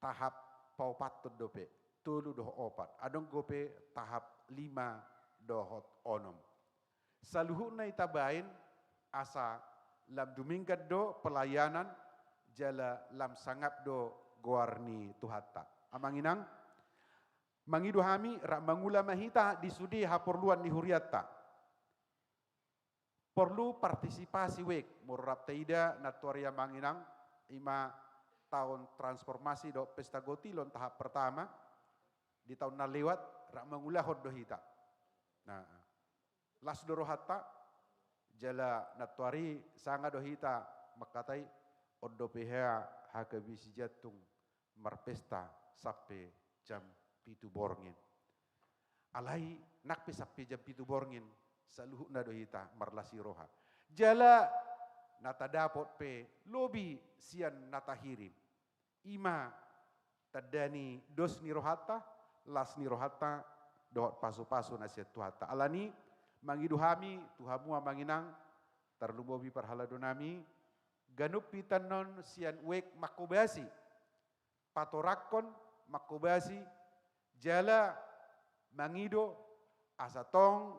tahap paopathon dope, tolu dohot opat, adong dope tahap lima dohot onom. Saluhutna i tabaen asa lam dumenggan do pelayanan, jala lam sangap do goar ni Tuhanta. Amang inang, mangido hami rap mangula ma hita di sude haporluan ni hurianta. Porlu partisipasi uek, molo rap taida nantoari amang inang, ima taon transformasi dohot pesta gotilon tahap pertama, di taon na lewat, rap mangulahon do hita. Nah, las do rohanta, jala nantoari sanga do hita mangkatai, on dope hea H K B C Jantung marpesta sampe jam pitu borngin. Alai nang pe sampe jam pitu borngin, saluhutna do hita marlas ni roha. Jala na tadapot pe lobi sian na tahirim. Ima tanda ni dos ni rohanta, las ni rohanta, dohot pasupasu na sian Tuhanta. Alani, mangido hami tu hamu amang inang, tarlumobi parhaladonami, ganup hita annon sian uek manghobasi, patorangkon, manghobasi, jala mangido Asa tong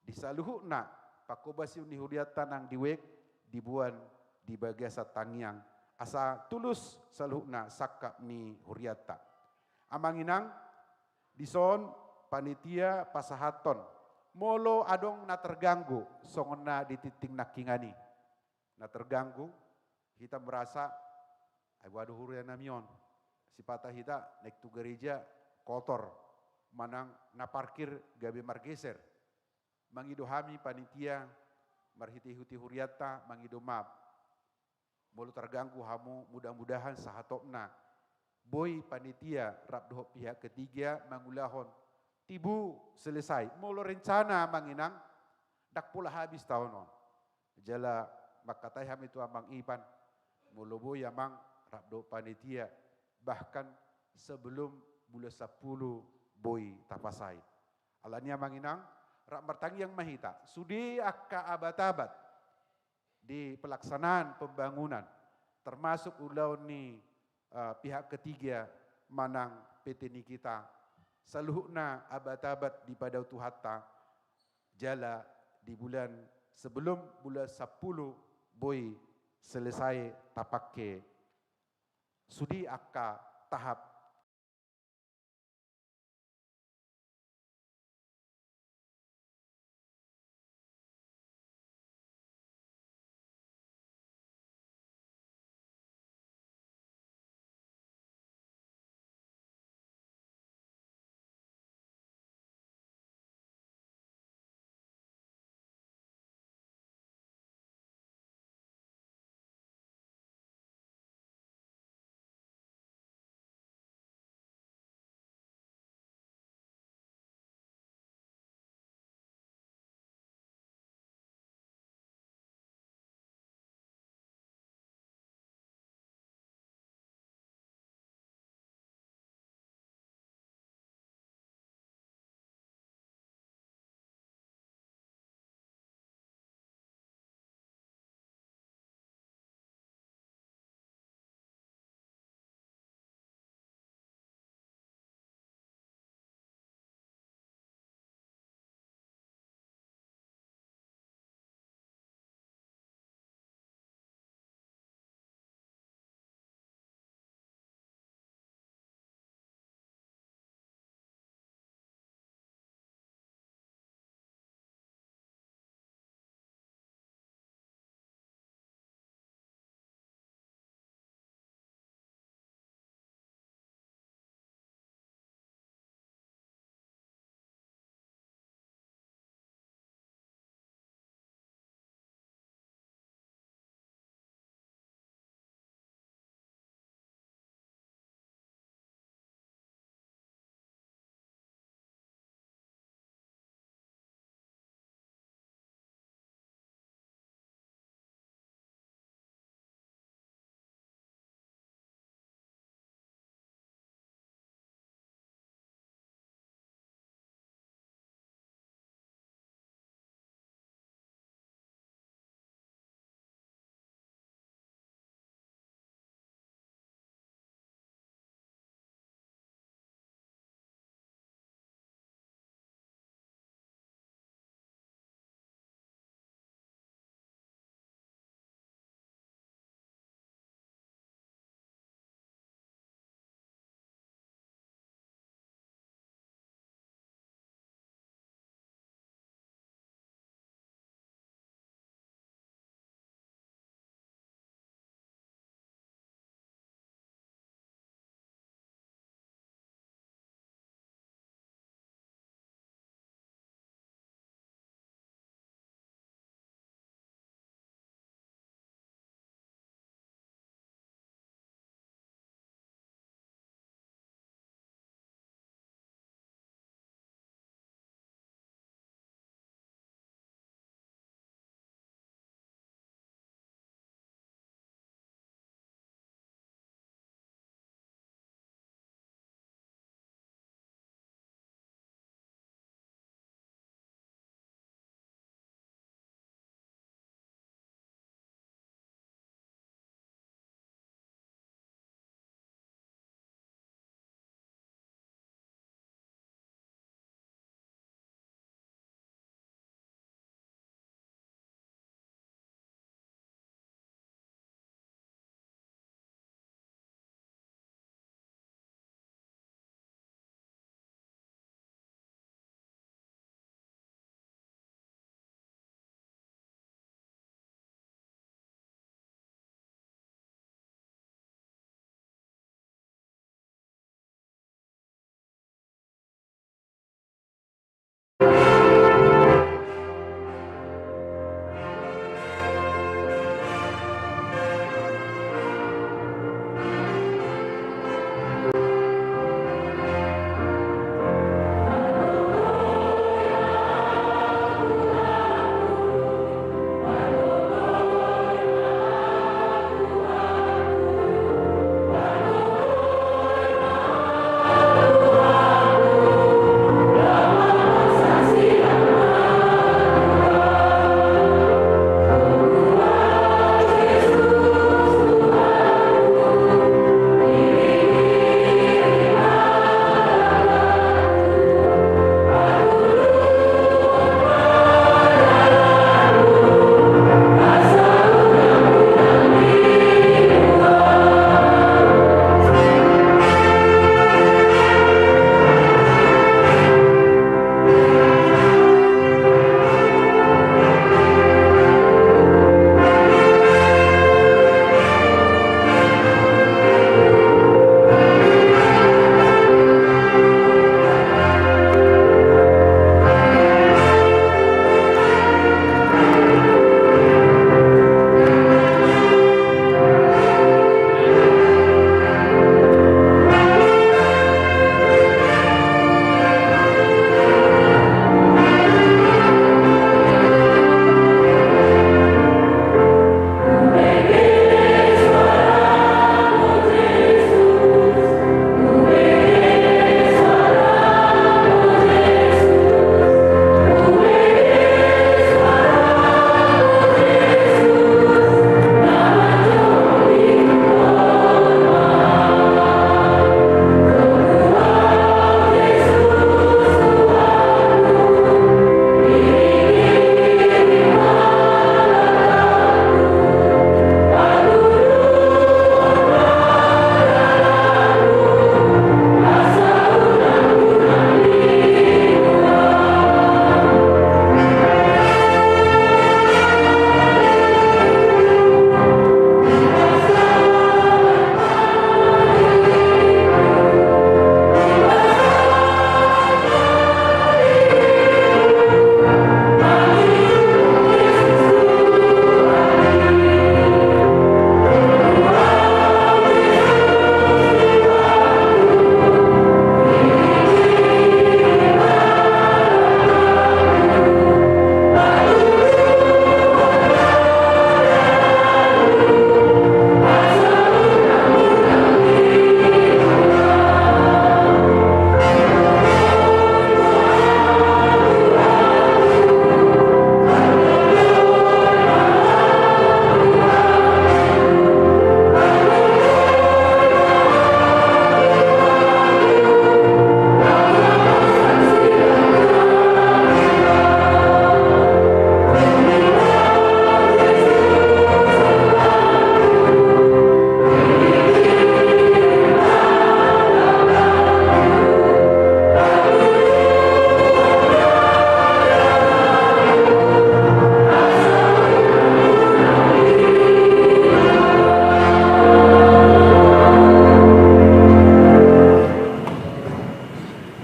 di saluhutna pangkobasion ni hurianta nang di wijk diboan di bagasan tangiang, asa tulus saluhutna sangkap ni hurianta. Amang inang, dison panitia pasahathon, molo adong na terganggu songon na di tingting nangkiningan i, na terganggu, hita merasa, ai boha do huria nami on, sipata hita naeng tu gareja kotor, manang na parkir gabe margeser. Mangido hami panitia marhitehite hurianta mangido maaf. Molo terganggu hamu, mudah-mudahan sahatopna boi panitia rap dohot pihak ketiga mangulahon tibu selesai. Molo rencana amang inang, ndang pola habis taon on. Jala mangkatai hami tu amang Ipan, molo boi amang rap dohot panitia, bahkan sebelum bulan sampulu boi tapasai. Alani amang inang, rap martangiang ma hita, sude angka abat-abat di pelaksanaan pembangunan, termasuk ulaon ni, eh, pihak ketiga manang P T Nikita, saluhutna abat-abat dipadao Tuhanta, jala di bulan, sebelum bulan sampulu boi selesai tapangke sude angka tahap.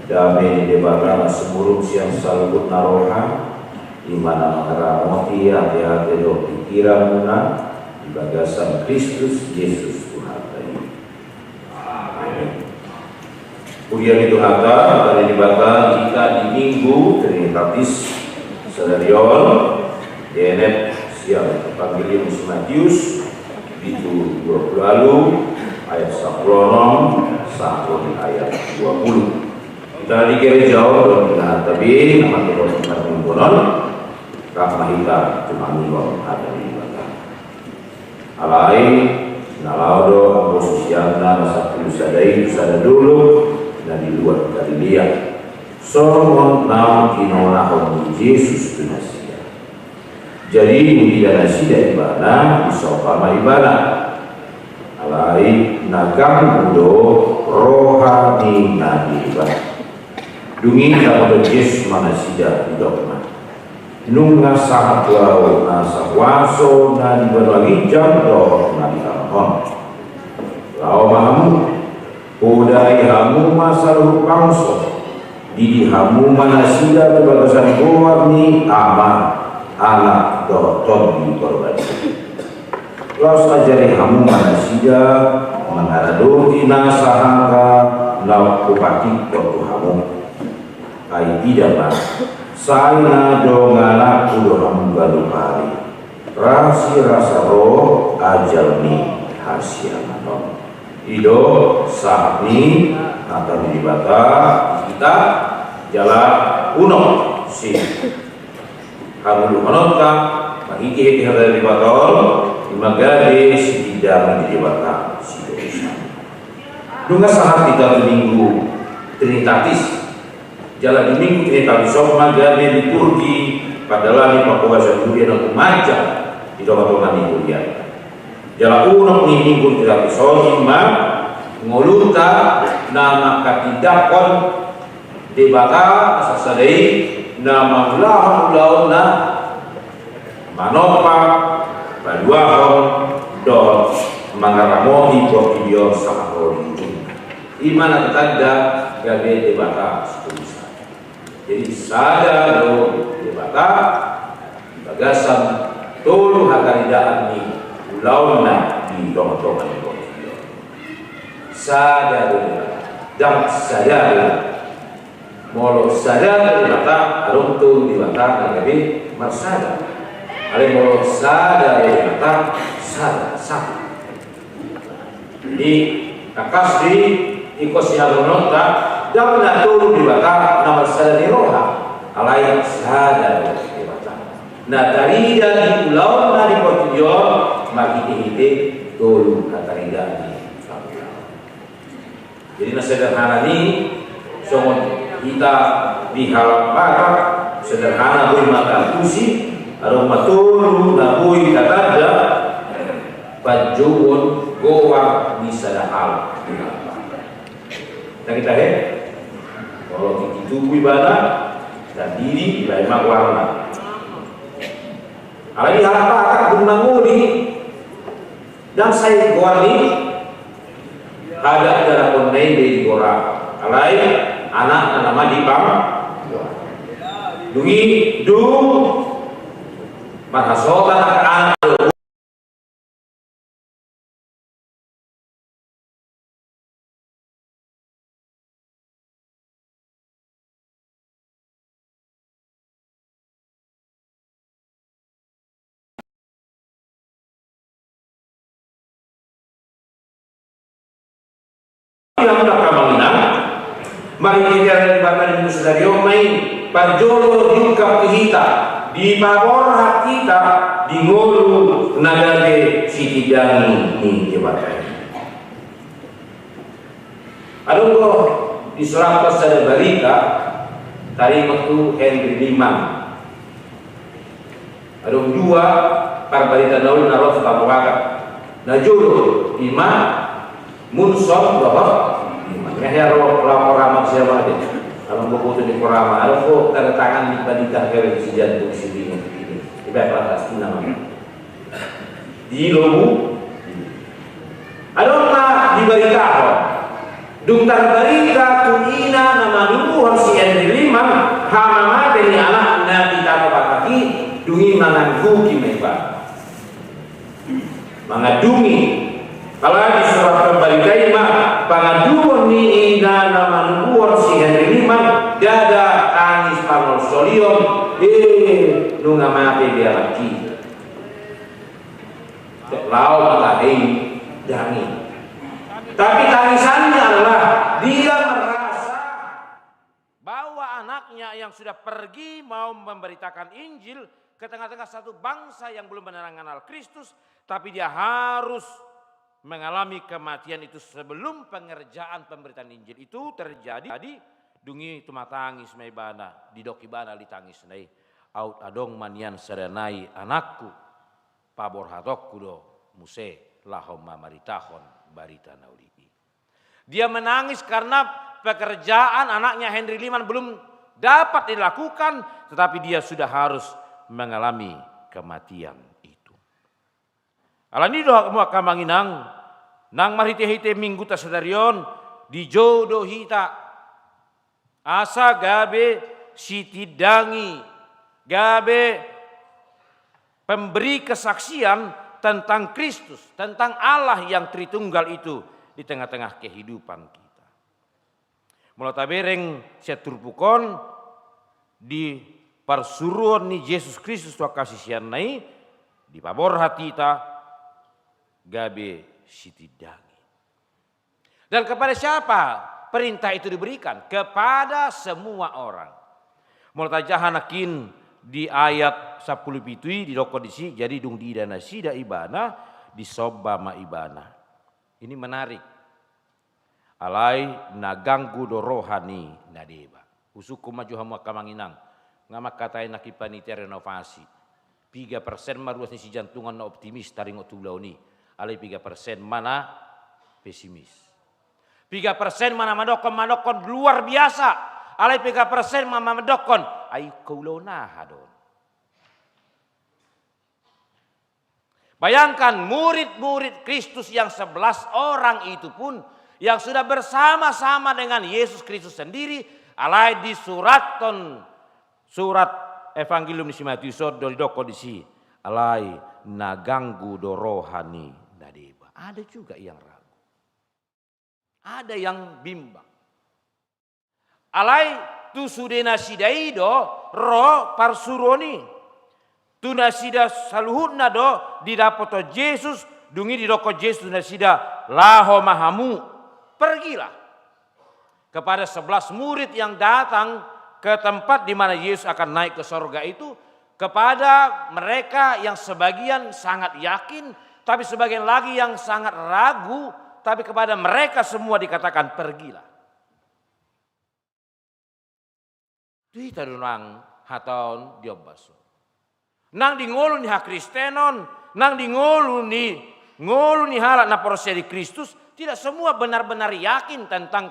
Dame ni Debata na sumurung sian saluhutna roha, i ma na mangaramoti ateate dohot pingkiranmuna di bagasan Kristus Jesus Tuhanta i. Amen. Huria ni Tuhanta, Debata di hita di Minggu Trinitatis sadari on, dienet sian Evangelium si Matius, bindu dua pulu ualu, ayat sampulu onom sahat tu ayat dua pulu. Hita di gereja on dohot di na tabe na mandok hita minggu on, rap ma hita tumangihon hata ni Debata. Alai na laho do angka susianna na sampulu sada i tu sada dolok na di luat Galilea, songon naung tinonahon ni Jesus tu nasida. Jadi huida nasida Ibana, disomba ma Ibana. Alai na ganggu do roha ni na deba. Dung i dapotan Jesus ma nasida, didok ma: Nunga sahat tu Ahu nasa huaso na di banua ginjang dohot na di tano on. Laho ma hamu, podai hamu ma saluhut bangso, Dididik hamu ma nasida tu bagasan goar ni Ama, Anak dohot Tondi Porbadia. Laos ajari hamu ma nasida mangaradoti na sahata na hupatik tu hamu. Ai ida ma, sai na dongananku do hamu ganup ari, rasirasa ro ajal ni hasiangan on. I do sahat ni hata ni Debata di hita, jala unang si hangoluhononta marhitehite hata ni Debata on, i ma gabe sitindangi ni Debata sidosa. Nunga sahat hita tu Minggu Trinitatis. Jala di Minggu Trinitatis on ma gabe liturgi pandalani panghobasan huria na gumanjang di tongatonga ni huria. Jala unang ni Minggu Trinitatis on i ma ngolunta na manghatindanghon Debata na sasada i, na mangulahon ulaonna manompa, paluahon dohot mangaramoti portibi on sahat ro di ujungna. I ma na tatanda gabe Debata sitolu sada. Jadi sada do Debata di bagasan tolu hataridaan ni ulaonna di tongatonga ni portibi on. Sada do Debata, ndang sada do. Molo sada do Debata, adong tolu Debata na gabe marsada. Alai molo sada do Debata, sada, satu. Jadi tangkas di ingkon sihaholonta, ndang na tolu Debata na marsada ni roha, alai sada do Debata. Na tarida di ulaonna di portibi on marhitehite tolu hataridaan ni ulaon. Jadi na sederhana ni, songon hita di halak Batak, sederhana boi ma taantusi, adong ma tolu na boi tatanda panjouon goar ni sada halak di halak Batak. Tangihon tahe, molo tingki tubu ibana, tandidi, dibaen ma goarna. Alai di halak Batak dung mangoli, ndang sai goar ni hadat, hadat na hona i be digora, alai anakna nama dipang. Dung i, dung marhasohotan anak. Ia muna kamanginan, marhitehite Debata di Minggu sadari on ma i, parjolo diungkap tu hita, dipaborhat hita di ngolu na gabe sitindangi ni Debata i. Adong do disurathon sada barita taringot tu Henry Lehman. Adong dua parbarita na uli na ro tu hamu bagas. Na jolo i ma Monson dohot Lehman. Nga hea ro laporan sian ate. Alai boto ni laporan, alai ho tanda tangan ni panitah gawe sijantung sidingon. Iba prasasti nama. Di lobu. Adong ma dibaritahon. Dung tarbarita tu ina na manubuhon si Henry Lehman, hamamate ni anakna di tano Batak i, dung i mangandungi ma ibana. Mangandungi. Alai disurathon barita i ma, panganduhon ni ina na manubuhon si Henry Lehman, ndada tangis panolsolion, eh, nunga mate be anakki. Laho mangkatai daging. Tapi tangisannya adalah dia merasa bahwa anaknya yang sudah pergi mau memberitakan Injil ke tengah-tengah satu bangsa yang belum mengenal Kristus, tapi dia harus mengalami kematian itu sebelum pengerjaan pemberitaan Injil itu terjadi. Jadi, dung i tumatangis ma ibana, didok ibana di tangisna i, "Aut adong ma nian sada nai anakku, paborhatonku do muse laho mamaritahon barita na uli i." Dia menangis karena pekerjaan anaknya Henry Lehman belum dapat dilakukan, tetapi dia sudah harus mengalami kematian itu. Alani i do hamu angka amang inang, nang marhite-hite Mingguta sadari on, dijou do hita asa gabe sitindangi, gabe pemberi kesaksian tentang Kristus, tentang Allah yang Tritunggal itu di tengah-tengah kehidupan kita. Molo tabereng sian turpuk on, di parsuruon ni Jesus Kristus tu angka siseanna i, dipaborhat hita gabe sitindangi. Dan kepada siapa perintah itu diberikan? Kepada semua orang. Molo tajaha nangkin di ayat sampulu pitu i, didok disi, jadi dung diida nasida ibana, disomba ma ibana. Ini menarik. Alai na ganggu do roha ni na deba. Husungkun ma jo hamu angka amang inang, nga mangkatai nangkin panitia renovasi. Piga persen ma ruas ni sijantungan na optimis taringot tu ulaon i, alai piga persen ma na pesimis. Piga persen ma na mandokkon, mandokkon luar biasa, alai piga persen ma mandokkon, ai ulaon aha do on? Bayangkan, murid-murid Kristus yang sebelas orang itu pun, yang sudah bersama-sama dengan Yesus Kristus sendiri, alai disurathon surat Evangelium ni si Matius on do didok disi, alai na ganggu do roha ni na deba. Ada juga yang ragu. Ada yang bimbang. Alai tu sude nasida i do ro parsuruon i. Tu nasida saluhutna do didapothon Jesus, dung i didok Jesus tu nasida, laho ma hamu, pergilah. Kepada sebelas murid yang datang ke tempat di mana Yesus akan naik ke sorga itu, kepada mereka yang sebagian sangat yakin, tapi sebagian lagi yang sangat ragu, tapi kepada mereka semua dikatakan, pergilah. Tu hita do nang hata on diombas on. Nang di ngolu ni hakristenon, nang di ngolu ni, ngolu ni halak na porsea di Kristus, tidak semua benar-benar yakin tentang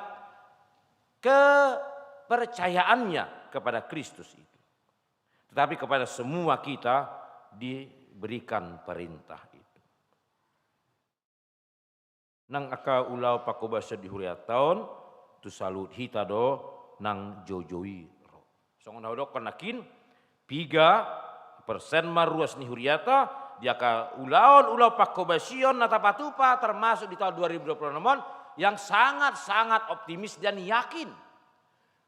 kepercayaannya kepada Kristus itu. Tetapi kepada semua kita diberikan perintah itu. Nang angka ulaon pangkobasion di hurianta on, tu saluhut hita do nang joujou i ro. Songon na hudokkon nangkin, piga persen ma ruas ni hurianta, di angka ulaon-ulaon pangkobasion na tapatupa, termasuk di tahun dua ribu dua puluh enam on, yang sangat-sangat optimis dan yakin.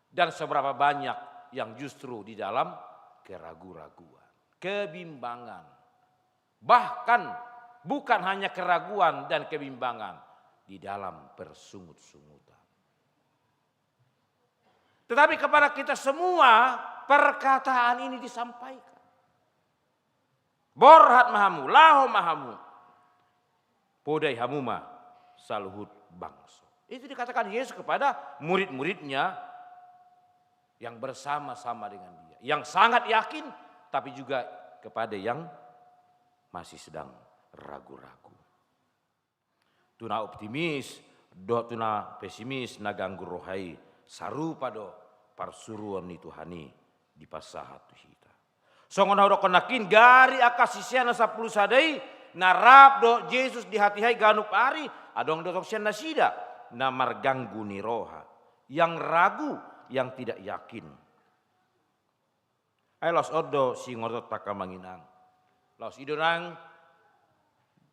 Dan seberapa banyak yang justru di dalam keragu-raguan, kebimbangan. Bahkan bukan hanya keraguan dan kebimbangan, di dalam persungut-sungutan. Tetapi kepada kita semua perkataan ini disampaikan. Borhat ma hamu, laho ma hamu. Podai hamu ma saluhut bangso. Itu dikatakan Yesus kepada murid-muridnya yang bersama-sama dengan dia. Yang sangat yakin, tapi juga kepada yang masih sedang ragu-ragu. Tu na optimis, dohot tu na pesimis, na ganggu roha i, sarupa do parsuruon ni Tuhan i dipasahat tu hita. Songon na hudokkon nangkin, gari angka sisean na sampulu sada i, na rap dohot Jesus di hatiha i ganup ari, adong do tong sian nasida na marganggu ni roha, yang ragu, yang tidak yakin. Ai laos on do siingotanta angka amang inang. Laos i do nang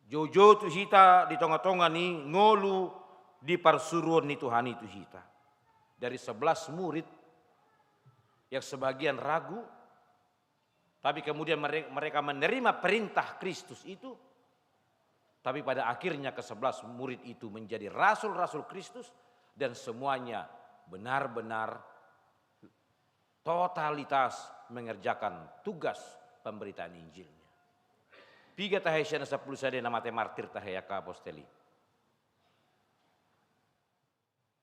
joujou tu hita di tonga-tonga ni ngolu di parsuruon ni Tuhan i tu hita. Dari sebelas murid yang sebagian ragu, tapi kemudian mere-, mereka menerima perintah Kristus itu, tapi pada akhirnya kesebelas murid itu menjadi rasul-rasul Kristus dan semuanya benar-benar totalitas mengerjakan tugas pemberitaan Injilnya. Piga tahe sian na sampulu sada na mate martir tahe angka apostel i?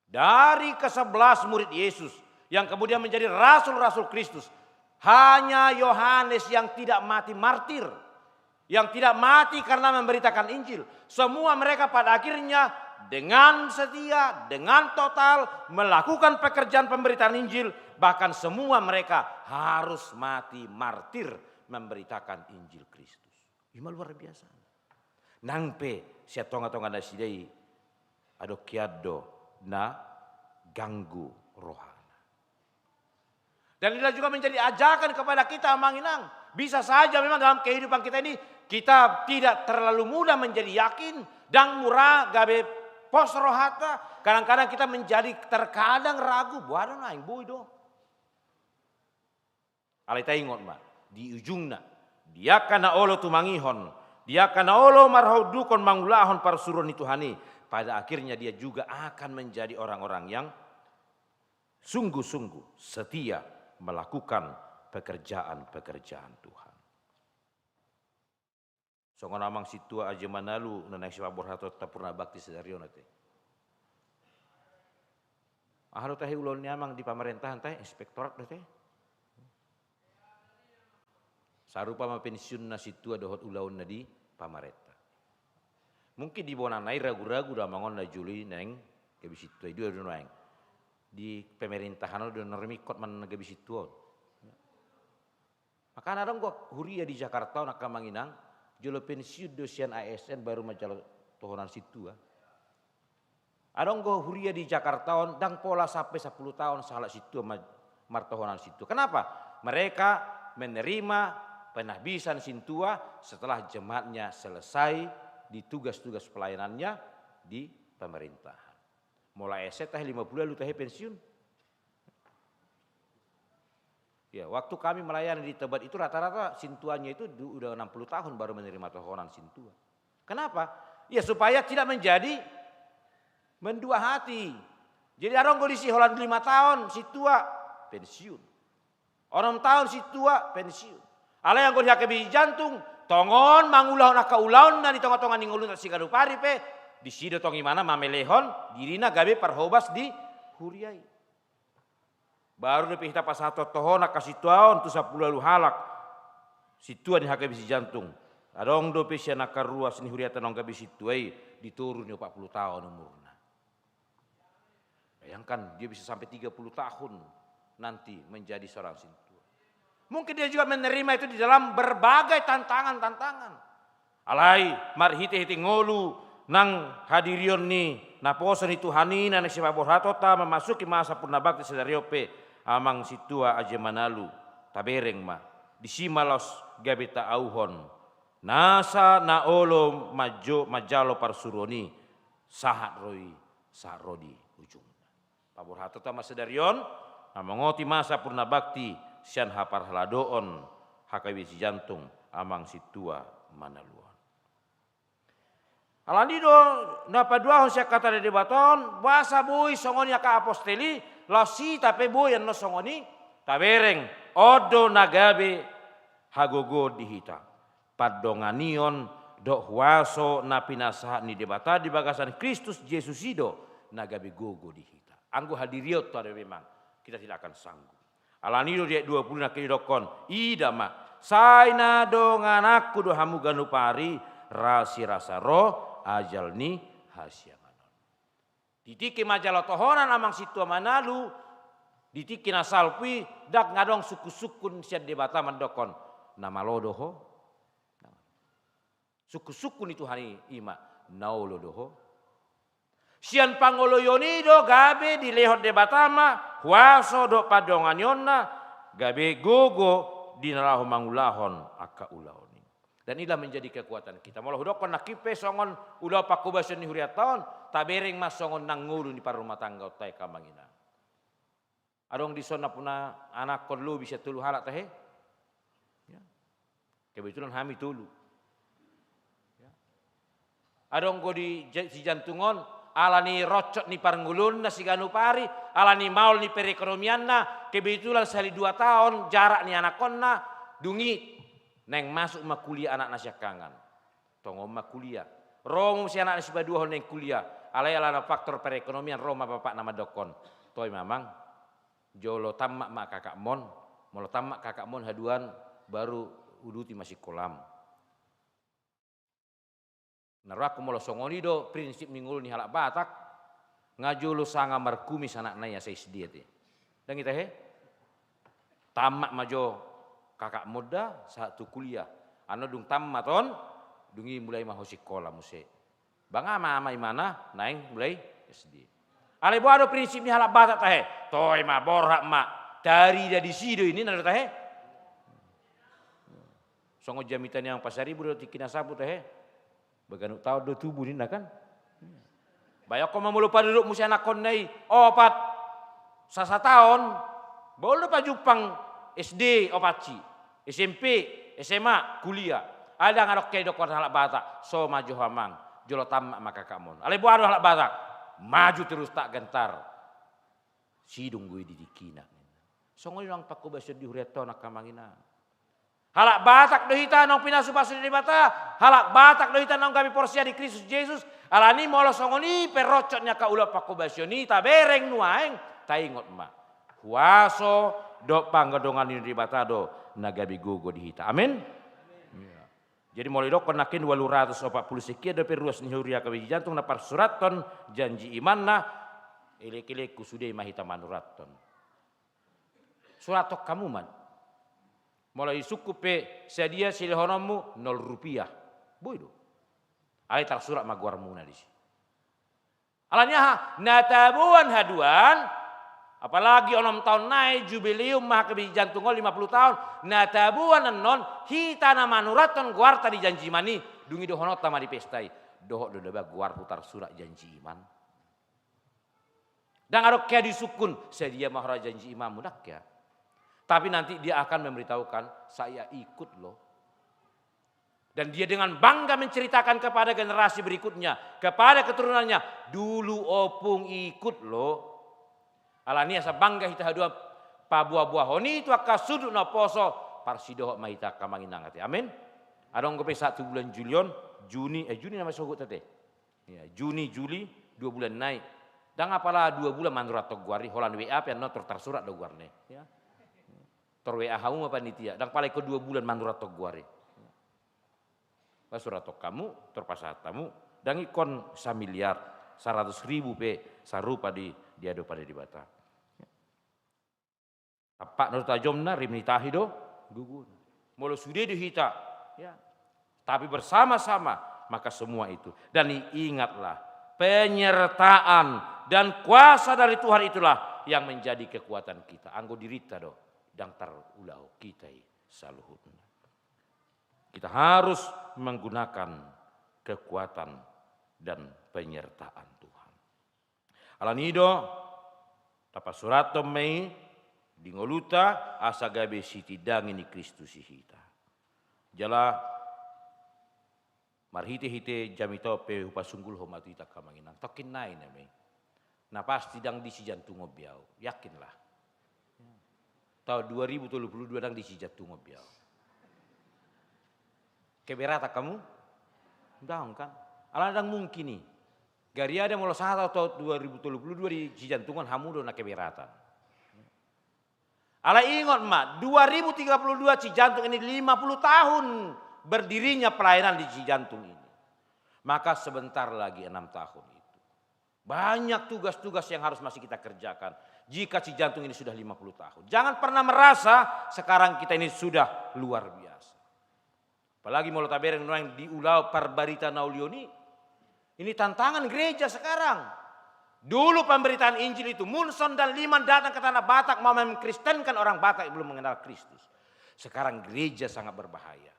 Dari kesebelas murid Yesus yang kemudian menjadi rasul-rasul Kristus, hanya Yohanes yang tidak mati martir, yang tidak mati karena memberitakan Injil. Semua mereka pada akhirnya dengan setia, dengan total melakukan pekerjaan pemberitaan Injil, bahkan semua mereka harus mati martir memberitakan Injil Kristus. Ima luar biasa. Nang pe sian tonga-tonga nasida i adong hian do na ganggu rohana. Dan inilah juga menjadi ajakan kepada kita, Amang Inang. Bisa saja memang dalam kehidupan kita ini, kita tidak terlalu mudah menjadi yakin, ndang mura gabe pos rohanta, kadang-kadang kita menjadi terkadang ragu, boha do naeng boi do. Alai taingot ma, di ujungna, di angka na olo tumangihon, di angka na olo marhaundukhon mangulahon parsuruon ni Tuhan i, pada akhirnya dia juga akan menjadi orang-orang yang sungguh-sungguh setia melakukan pekerjaan-pekerjaan Tuhan. Songon Amang Sintua Aji Manalu na naeng sipaborhatonta Purnabakti sadari on ate. Aha do tahe ulaon ni Amang di pamarentahan tahe, inspektorat do tahe. Sarupa ma pensiunna sintua dohot ulaonna di pamarenta. Mungkin di bonana i ragu-ragu do Amang on na jolo i naeng gabe sintua i, dua do naeng. Di pemerintahan on do na rumingkot manang gabe sintua on. Makana adong do huria di Jakarta on angka Amang Inang, jolo pensiun do sian A S N baru manjalo tohonan sintua. Adong do huria di Jakarta on, ndang pola sampe sampulu taon sahalak sintua ma-, martohonan sintua. Kenapa? Mereka menerima penahbisan sintua setelah jemaatnya selesai di tugas-tugas pelayanannya di pemerintahan. Molo S N tahe lima puluh ualu tahe pensiun. Ya, waktu kami melayani di Tobat itu rata-rata sintuanya itu du-, udah enam puluh tahun baru menerima tohonan sintua. Kenapa? Ya, supaya tidak menjadi mendua hati. Jadi adong do disi holan lima taon sintua, pensiun. Onom taon sintua, pensiun. Alai anggo di H K B Jantung, tongon mangulahon angka ulaonna di tonga-tonga ni ngoluna siganup ari pe, disi do tong imana mamelehon dirina gabe parhobas di huria i. Baru dope hita pasahat tohon angka sintua on tu sampulu ualu halak sintua ni H K B Jantung. Adong dope sian angka ruas ni hurianta naung gabe sintua i di toru ni opat puluh taon umurna. Bayangkan, dia bisa sampai tiga puluh tahun nanti menjadi seorang sintua. Mungkin dia juga menerima itu di dalam berbagai tantangan-tantangan. Alai marhite-hite ngolu nang hadirion ni naposo ni Tuhan i na naeng sipaborhatonta memasuki masa purnabakti sadari on pe, Amang Sintua Aji Manalu, tabereng ma, disi ma laos gabe taauhon nasa na olo manjo-, manjalo parsuruon i, sahat ro i, sahat ro di ujungna. Paborhatonta ma sadari on, na mangoti masa purnabakti sian haparhaladoon H K B Jantung, Amang Sintua Manalu on. Alani do na paduahon sian hata ni Debata on, boasa boi songon i angka apostel i, laos hita pe boi annon songon i, tabereng, on do na gabe hagogoon di hita. Pandonganion dohot huaso na pinasahat ni Debata di bagasan Kristus Jesus i do na gabe gogo di hita. Anggo hadirionta do memang, kita tidak akan sanggup. Alani do di ayat dua puluh nangkin didokkon, ida ma, sai na dongananku do hamu ganup ari, rasirasa ro ajal ni hasiangan on. Di tingki manjalo tohonan Amang Sintua Manalu, di tingki na salpu i, ndang adong sungkun-sungkun sian Debata mandokkon, na malo do ho. Sungkun-sungkun ni Tuhan i, i ma, na olo do ho. Sian pangoloion i do gabe dilehon Debata ma huaso dohot pandonganionna, gabe gogo di na laho mangulahon angka ulaon i. Dan inilah menjadi kekuatan kita. Molo hudokkon nangkin pe songon ulaon panghobasion ni hurianta on, tabereng ma songon nang ngolu ni parrumatanggaonta i, angka Amang Inang. Adong dison nampuna anakkon lobi sian tolu halak tahe? Ya. Kebetulan hami tolu. Ya. Adong do di ja-, si Jantung on, alani roncot ni parngoluonna siganup ari, alani maol ni perekonomianna, kebetulan sahali dua taon jarak ni anakkonna, dung i naeng masuk ma kuliah anakna siangkangan. Tongon ma kuliah. Ro muse anakna sipaduahon naeng kuliah. Alai alana faktor perekonomian, ro ma bapakna mandokkon, toe ma Amang, jolo tammat ma kakakmon. Molo tammat kakakmon haduan, baru uduti ma sikolam. Na rohangku molo songon i do prinsip ni ngolu ni halak Batak, nga jolo sanga markumis anakna i asa S D ate. Ndang i tahe? Tammat ma jo kakakmon da sahat tu kuliah. Annon dung tammat on, dung i mulai ma ho sikola muse. Bang ama-ama imana naeng mulai S D. Alai boha do prinsip ni halak Batak tahe? Toe ma, borhat ma. Tarida disi do i ninna do tahe. Songon jamita ni Amang Pasaribu do tingki na sapu tahe. Ba ganup taon do tubu ninna kan. Bayangkon ma molo panduduk muse anakkonna i opat sasataon, ba olo do pajumpang S D opat si, S M P, S M A, kuliah. Alai ndang adong hea didokkon halak Batak, so ma jo ho amang, jolo tamat ma kakakmon. Alai boha do halak Batak, maju terus tak gentar. Sidung do i di tingkina. Songon i nang pangkobasion di hurianta on angka amang inang. Halak Batak do hita naung pinasupasu ni Debata, halak Batak do hita naung gabe porsea di Kristus Jesus, alani molo songon i pe ronsot ni angka ulaon pangkobasion i tabereng nuaeng, taingot ma. Huaso dohot pangadongan ni Debata do na gabe gogo di hita. Amin. Jadi molo idokkon nangkin ualu ratus opat pulu sekian dope ruas ni huria H K B C Jantung na parsurathon janji imanna, elek-elekku sude ma hita manurathon. Surathon hamu ma. Molo isungkun pe sadia silehononmu nol rupiah. Boi do. Alai tarsurat ma goarmuna disi. Alani aha? Na taboan haduan, apalagi onom taon nai jubileum ma H K B C Jantung on lima pulu taon, na taboan annon hita na manurathon goarta di janji iman i, dung i dohononta ma di pesta i. Dohot do deba goarhu tarsurat janji iman. Ndang adong hea disungkun, sadia ma hora janji imanmu, ndang hea. Tapi nanti dia akan memberitahukan, saya ikut loh. Dan dia dengan bangga menceritakan kepada generasi berikutnya, kepada keturunannya, dulu opung ikut loh. Alani asa bangga hita haduan paboa-boahon i tu angka sundut na poso, parsidohot ma hita angka amang inang ate. Amin. Adong dope sahat tu bulan Juli on, Juni, eh, Juni nama sogot ate. Ya, Juni, Juli, dua bulan nai. Ndang apala dua bulan manurathon goar i, holan W A pe annon tor tarsurat do goarna i. Ya. Tor W A hamu ma panitia, ndang pala ingkon dua bulan manurathon goar i. Ba surathon hamu, tor pasahat hamu, ndang ingkon samiliar, saratus ribu pe sarupa di, di adopan ni Debata. Tampakna do tajomna, rim ni tahi do gogona. Molo sude do hita, ya. Tapi bersama-sama, maka semua itu. Dan ingatlah, penyertaan dan kuasa dari Tuhan itulah yang menjadi kekuatan kita. Anggo dirinta do, ndang tarulahon hita i saluhutna. Kita harus menggunakan kekuatan dan penyertaan Tuhan. Alani i do, tapasurathon ma i di ngolunta asa gabe sitindangi ni Kristus i hita. Jala marhite-hite jamita on pe hupasunggulhon ma tu hita angka amang inang. Tongkin nai nama i. Na pasti ndang di Sijantungon be ahu. Yakinlah. Taon dua ribu tolu pulu dua ndang di Sijantungon be ahu. Keberatan hamu? Ndang kan? Alana ndang mungkin i. Gariada molo sahat taon dua ribu tolu pulu dua di Sijantungon hamu do na keberatan. Alai ingot ma, dua ribu tiga puluh dua Cijantung ini lima puluh tahun berdirinya pelayanan di Cijantung ini. Maka sebentar lagi enam tahun itu. Banyak tugas-tugas yang harus masih kita kerjakan jika Cijantung ini sudah lima puluh tahun. Jangan pernah merasa sekarang kita ini sudah luar biasa. Apalagi molo tabereng nuaeng di ulaon parbarita na uli on i. Ini tantangan gereja sekarang. Dulu pemberitaan Injil itu, Munson dan Liman datang ke Tanah Batak mau mengkristenkan orang Batak yang belum mengenal Kristus. Sekarang gereja sangat berbahaya.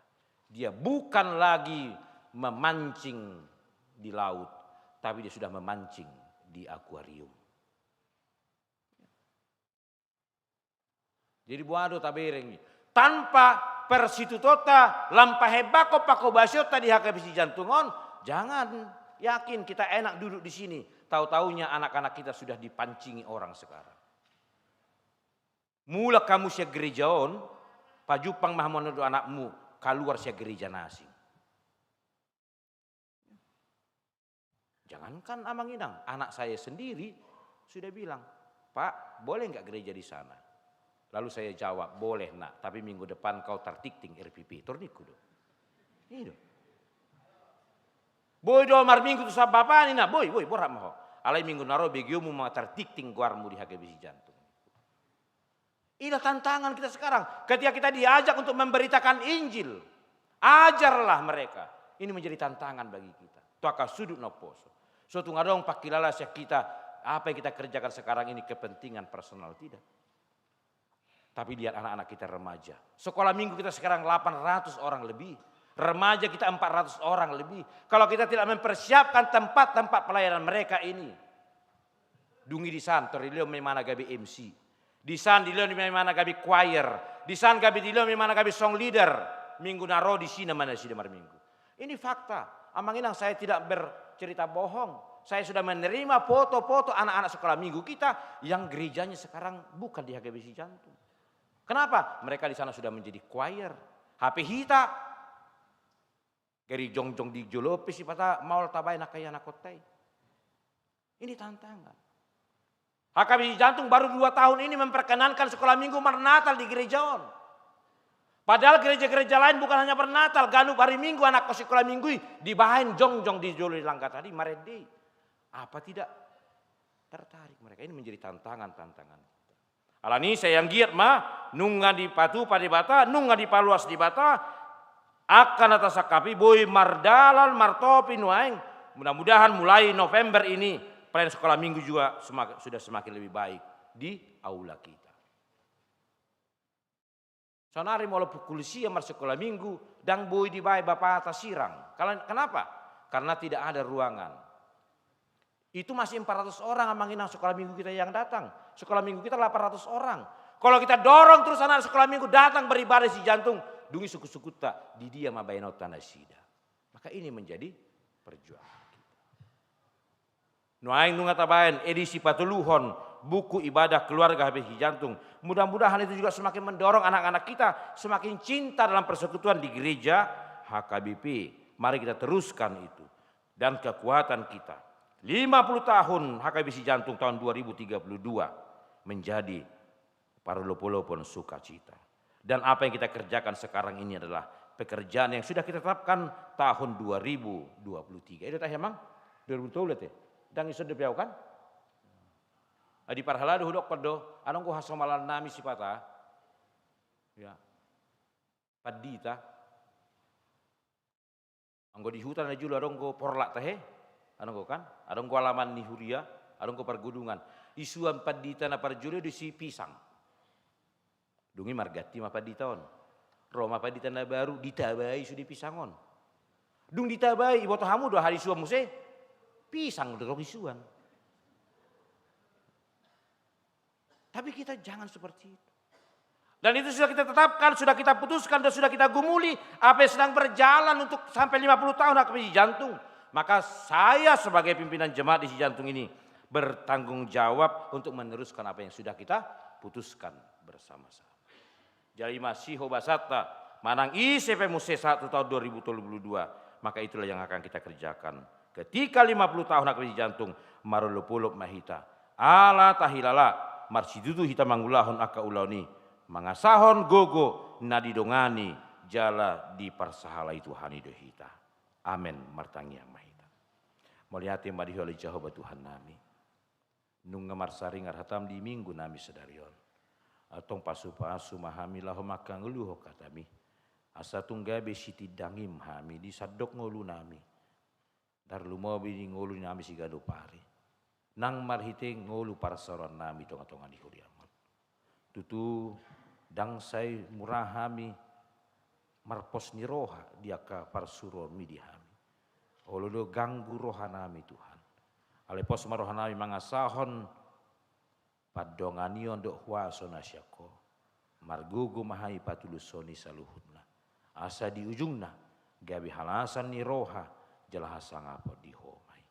Dia bukan lagi memancing di laut, tapi dia sudah memancing di akuarium. Jadi boha do tabereng i? Tanpa persitutuonta, lam pahembangkon pangkobasionta di H K B C Jantung on, jangan yakin kita enak duduk di sini. Tahu-tahunya anak-anak kita sudah dipancingi orang sekarang. Mulak hamu sian gereja on, pajumpang ma hamu anakmu kaluar sian gereja na asing. Jangankan amang inang, anak saya sendiri sudah bilang, "Pak, boleh nggak gereja di sana?" Lalu saya jawab, "Boleh, Nak, tapi minggu depan kau tardikting R P P." Tor ningku do. I do. Boi do marminggu tu Sabbapan i, Nak, boi, boi, borhat ma ho. Alai minggu na ro begeonmu ma tardikting goarmu di H K B C Jantung. Inilah tantangan kita sekarang. Ketika kita diajak untuk memberitakan Injil, ajarlah mereka. Ini menjadi tantangan bagi kita. Tu angka sundut na poso. So tung adong pangkilala sian hita, apa yang kita kerjakan sekarang ini kepentingan personal, tidak. Tapi lihat anak-anak kita remaja. Sekolah minggu kita sekarang delapan ratus orang lebih. Remaja kita empat ratus orang lebih. Kalau kita tidak mempersiapkan tempat-tempat pelayanan mereka ini, dung i di san, tor dilehon ma imana gabe M C. Di san dilehon ma imana gabe choir. Di san gabe dilehon ma imana gabe song leader. Minggu na ro di sina ma nasida marminggu. Ini fakta. Amang inang, saya tidak bercerita bohong. Saya sudah menerima foto-foto anak-anak sekolah minggu kita yang gerejanya sekarang bukan di H K B C Jantung. Kenapa? Mereka di sana sudah menjadi choir. Hape hita, gari jongjong di jolo pe sipata maol tabaen angka ianakhonta i. Ini tantangan. H K B C Jantung baru dua tahun ini memperkenankan sekolah minggu marnatal di gereja on. Padahal gereja-gereja lain bukan hanya bernatal, ganup hari Minggu anak sekolah minggu i dibaen jongjong di jolo ni langka tadi, marende i. Apa tidak tertarik mereka? Ini menjadi tantangan-tantangan. Alani i sai anggiat ma, nunga dipatupa Debata, nunga dipaluas Debata, angka na tasangkap i boi mardalan, martopi nuaeng. Mudah-mudahan mulai November ini, pelayanan sekolah minggu juga semak-, sudah semakin lebih baik di aula kita. Saonari molo pukul sia marsikola minggu, ndang boi dibaen bapata sirang. Kal-, kenapa? Karena tidak ada ruangan. Itu masih empat ratus orang, amang inang, sekolah minggu kita yang datang. Sekolah minggu kita delapan ratus orang. Kalau kita dorong terus anak sekolah minggu datang beribadah di Sijantung, dung i sungkun-sungkunta, di dia ma baenonta nasida. Maka ini menjadi perjuangan kita. Nuaeng nunga tabaen edisi patoluhon buku ibadah keluarga H K B C Jantung. Mudah-mudahan itu juga semakin mendorong anak-anak kita semakin cinta dalam persekutuan di gereja H K B P. Mari kita teruskan itu. Dan kekuatan kita. Lima puluh tahun H K B C Jantung tahun dua ribu tiga puluh dua menjadi parolopolopon sukacita. Dan apa yang kita kerjakan sekarang ini adalah pekerjaan yang sudah kita tetapkan tahun dua ribu dua puluh tiga. Ido tahe, amang? Dua ribu dua puluh tiga. Ndang ison dope au, kan? Adi parhalado hudokkon do, adong do hasomalan nami sipata. Ya. Pandita. Anggo di huta na jolo adong do porlak tahe, adong do, kan? Adong do alaman ni huria, adong do pargudungan. Isuan pandita na parjolo disi pisang. Dung i marganti ma pandita on. Ro ma pandita na baru, ditabai sude pisang on. Dung ditabai, iboto hamu do aha disuan muse? Pisang do tong isuan. Tapi kita jangan seperti itu. Dan itu sudah kita tetapkan, sudah kita putuskan, dan sudah kita gumuli, apa yang sedang berjalan untuk sampai lima puluh tahun H K B C Jantung. Maka saya sebagai pimpinan jemaat di Sijantung ini bertanggung jawab untuk meneruskan apa yang sudah kita putuskan bersama-sama. Jadi masih ho basanta, manang ise pe muse sahat tu tahun dua ribu tolu puluh dua, maka itulah yang akan kita kerjakan. Ketika lima puluh tahun H K B C Jantung, marolopolop ma hita. Ala tahilala, marsitutu hita mangulahon angka ulaon i, mangasahon gogo na didongani jala diparsahalai Tuhan i do hita. Amen. Martangiang ma hita. Mauliate ma di Ho ale Jahowa Tuhan nami. Nunga marsaringar hatam di minggu nami sadari on. Antong pasupasu ma hami laho mangkaluhon hatami. Asa tung gabe sitindangim hami di sandok ngolu nami. Tarlumobi di ngolu nami siganup ari. Nang marhite ngolu parsaoran nami tongatonga ni huriam on. Tutu ndang sai mura hami marpos ni roha di angka parsuruonmi di hami. Olo do ganggu roha nami Tuhan. Alai pos ma roha nami mangasahon pandonganion dohot huaso na sian Ho. Margogo ma hami patulushon i saluhutna. Asa di ujungna gabe halasan ni roha jala hasangapon di Ho ma i.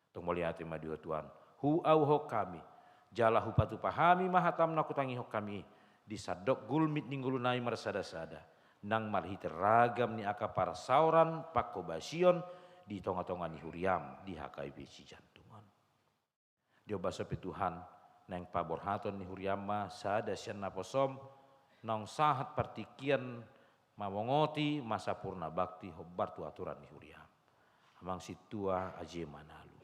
Tung mauliate ma di Ho Tuhan, huauhon hami, jala hupatupa hami ma hatam na hutangihon hami i, di sandok gulmit ni ngolu nami marsadasada, nang marhite ragam ni angka parsaoran panghobasion di tongatonga ni huriam di H K B C Jantung on. Di ombas on pe Tuhan, naeng paborhaton ni huriam ma sada sian naposom, naung sahat partingkian mamongoti masa purna bakti hombar tu aturan ni huriam. Amang Sintua, aji ma nalu.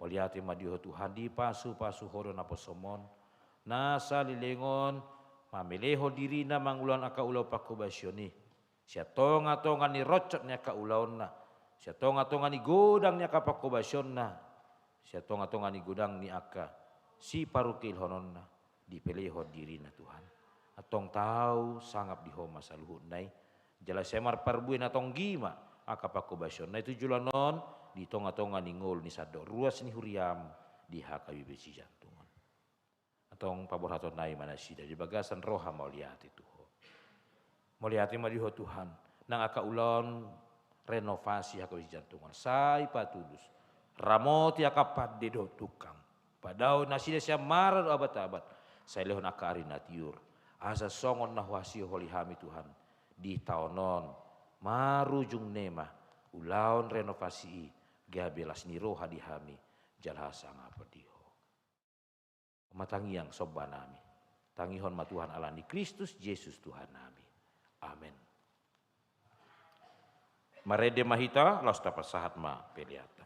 Mauliate ma di Ho Tuhan, dipasupasu Ho do naposom on, na saleleng on mamelehon dirina mangulahon angka ulaon panghobasion i. Sian tongatonga ni roncot ni angka ulaonna, sian tongatonga ni godang ni angka panghobasionna, sian tongatonga ni godang ni angka siparungkilhononna, dipelehon dirina Tuhan. Antong tau sangap di Ho ma saluhutna i, jala sai marparbue na tonggi ma angka panghobasion na i tu joloan on di tonga-tonga ni ngolu ni sandok ruas ni huriaM di H K B P Sijantungan. Antong paborhaton nami ma nasida di bagasan roha mauliate tu Ho. Mauliate ma di Ho Tuhan, nang angka ulaon renovasi H K B P Sijantungan sai patulus, ramoti angka pande dohot tungkang, padao nasida sian mara dohot abat-abat, sai lehon angka ari na tiur, asa songon na huhasiholi hami Tuhan, di taon on marujung ne ma ulaon renovasi i gabe las ni roha di hami jala hasangapon di Ho. Ma tangiang somba nami. Tangihon ma Tuhan Allah ni Kristus Jesus Tuhan nami. Amen. Marende ma hita, laos tapasahat ma peleanta.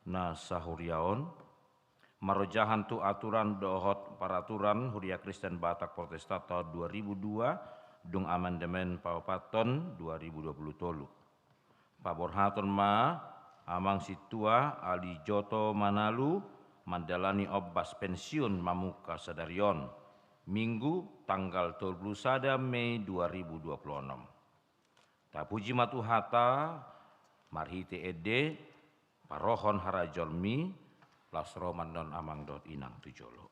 na sahuriaon, marojahan tu aturan dohot paraturan Huria Kristen Batak Protestan tahun dua ribu dua, dung amandemen paopathon dua ribu dua puluh tolu. Paborhaton ma Amang Sintua Ali Joto Manalu mandalani ombas pensiun mamungka sadari on, Minggu tanggal tolu puluh sada Mei dua ribu dua puluh enam. Tapuji ma Tuhanta marhite ende, parohon harajaonmi, laos ro ma annon amang dohot inang tu jolo.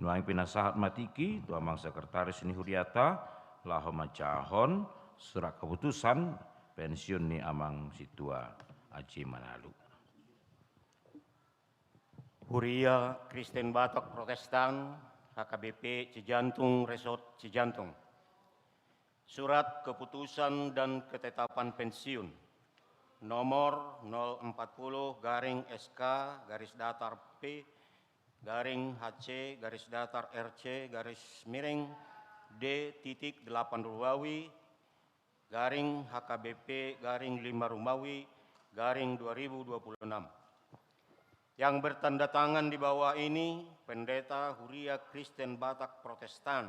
Nuaeng pinasahat ma tingki tu amang sekretaris ni huriata, laho manjahahon surat keputusan pensiun ni Amang Sintua Aji Manalu. Huria Kristen Batak Protestan, H K B P Cijantung, Resort Cijantung. Surat keputusan dan ketetapan pensiun nomor nol empat puluh garing S K garis datar P garing H C garis datar R C garis miring D titik delapan Romawi garing H K B P garing lima Romawi garing dua ribu dua puluh enam. Yang bertanda tangan di bawah ini, Pendeta Huria Kristen Batak Protestan,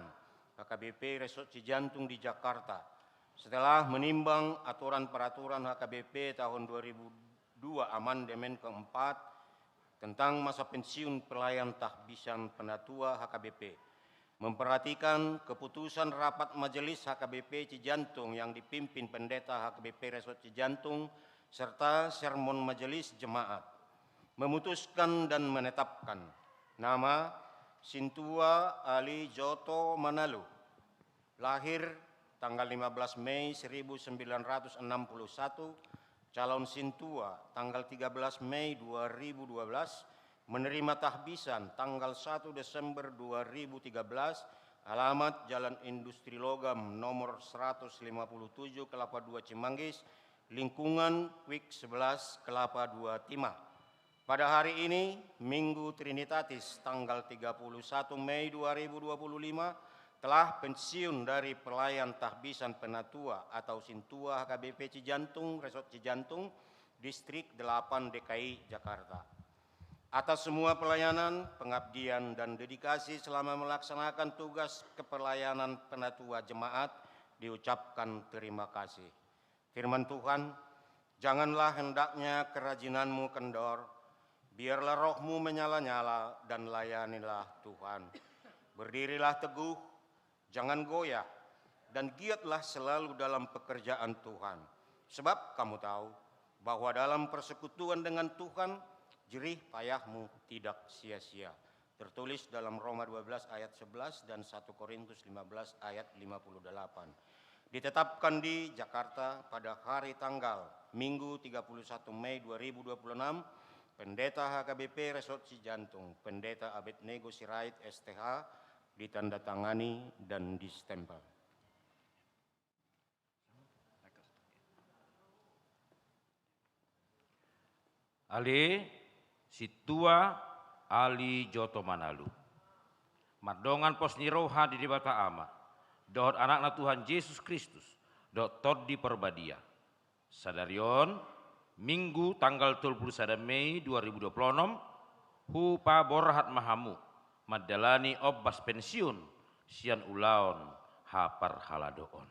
H K B P Resort Cijantung di Jakarta, setelah menimbang aturan peraturan H K B P tahun dua ribu dua amandemen keempat tentang masa pensiun pelayan tahbisan penatua H K B P, memperhatikan keputusan rapat Majelis H K B P Cijantung yang dipimpin Pendeta H K B P Resort Cijantung serta sermon Majelis Jemaat, memutuskan dan menetapkan nama Sintua Ali Joto Manalu, lahir tanggal lima belas Mei seribu sembilan ratus enam puluh satu, calon sintua tanggal tiga belas Mei dua ribu dua belas, menerima tahbisan tanggal satu Desember dua ribu tiga belas, alamat Jalan Industri Logam nomor seratus lima puluh tujuh, Kelapa dua, Cimanggis, lingkungan Wik sebelas, Kelapa dua, Timah. Pada hari ini, Minggu Trinitatis, tanggal tiga puluh satu Mei dua ribu dua puluh lima, telah pensiun dari pelayan tahbisan penatua atau sintua H K B P Cijantung, Resort Cijantung, Distrik delapan D K I Jakarta. Atas semua pelayanan, pengabdian, dan dedikasi selama melaksanakan tugas kepelayanan penatua jemaat, diucapkan terima kasih. Firman Tuhan, "Janganlah hendaknya kerajinanmu kendor, biarlah rohmu menyala-nyala dan layanilah Tuhan. Berdirilah teguh, jangan goyah, dan giatlah selalu dalam pekerjaan Tuhan. Sebab kamu tahu bahwa dalam persekutuan dengan Tuhan, jerih payahmu tidak sia-sia." Tertulis dalam Roma dua belas ayat sebelas dan satu Korintus lima belas ayat lima puluh delapan. Ditetapkan di Jakarta pada hari tanggal Minggu tiga puluh satu Mei dua ribu dua puluh enam, Pendeta H K B P Resort Cijantung, Pendeta Abednego Sirait, S T H, ditandatangani dan distempel. Ale Sintua Ali Joto Manalu. Mardongan pos ni roha di Debata Ama, dohot Anakna Tuhan Jesus Kristus, dohot Tondi Parbadia. Sadari on, Minggu tanggal tolu puluh sada Mei dua ribu dua puluh onom, hupaborhat ma hamu Mandalani ombas pensiun sian ulaon haparhaladoon.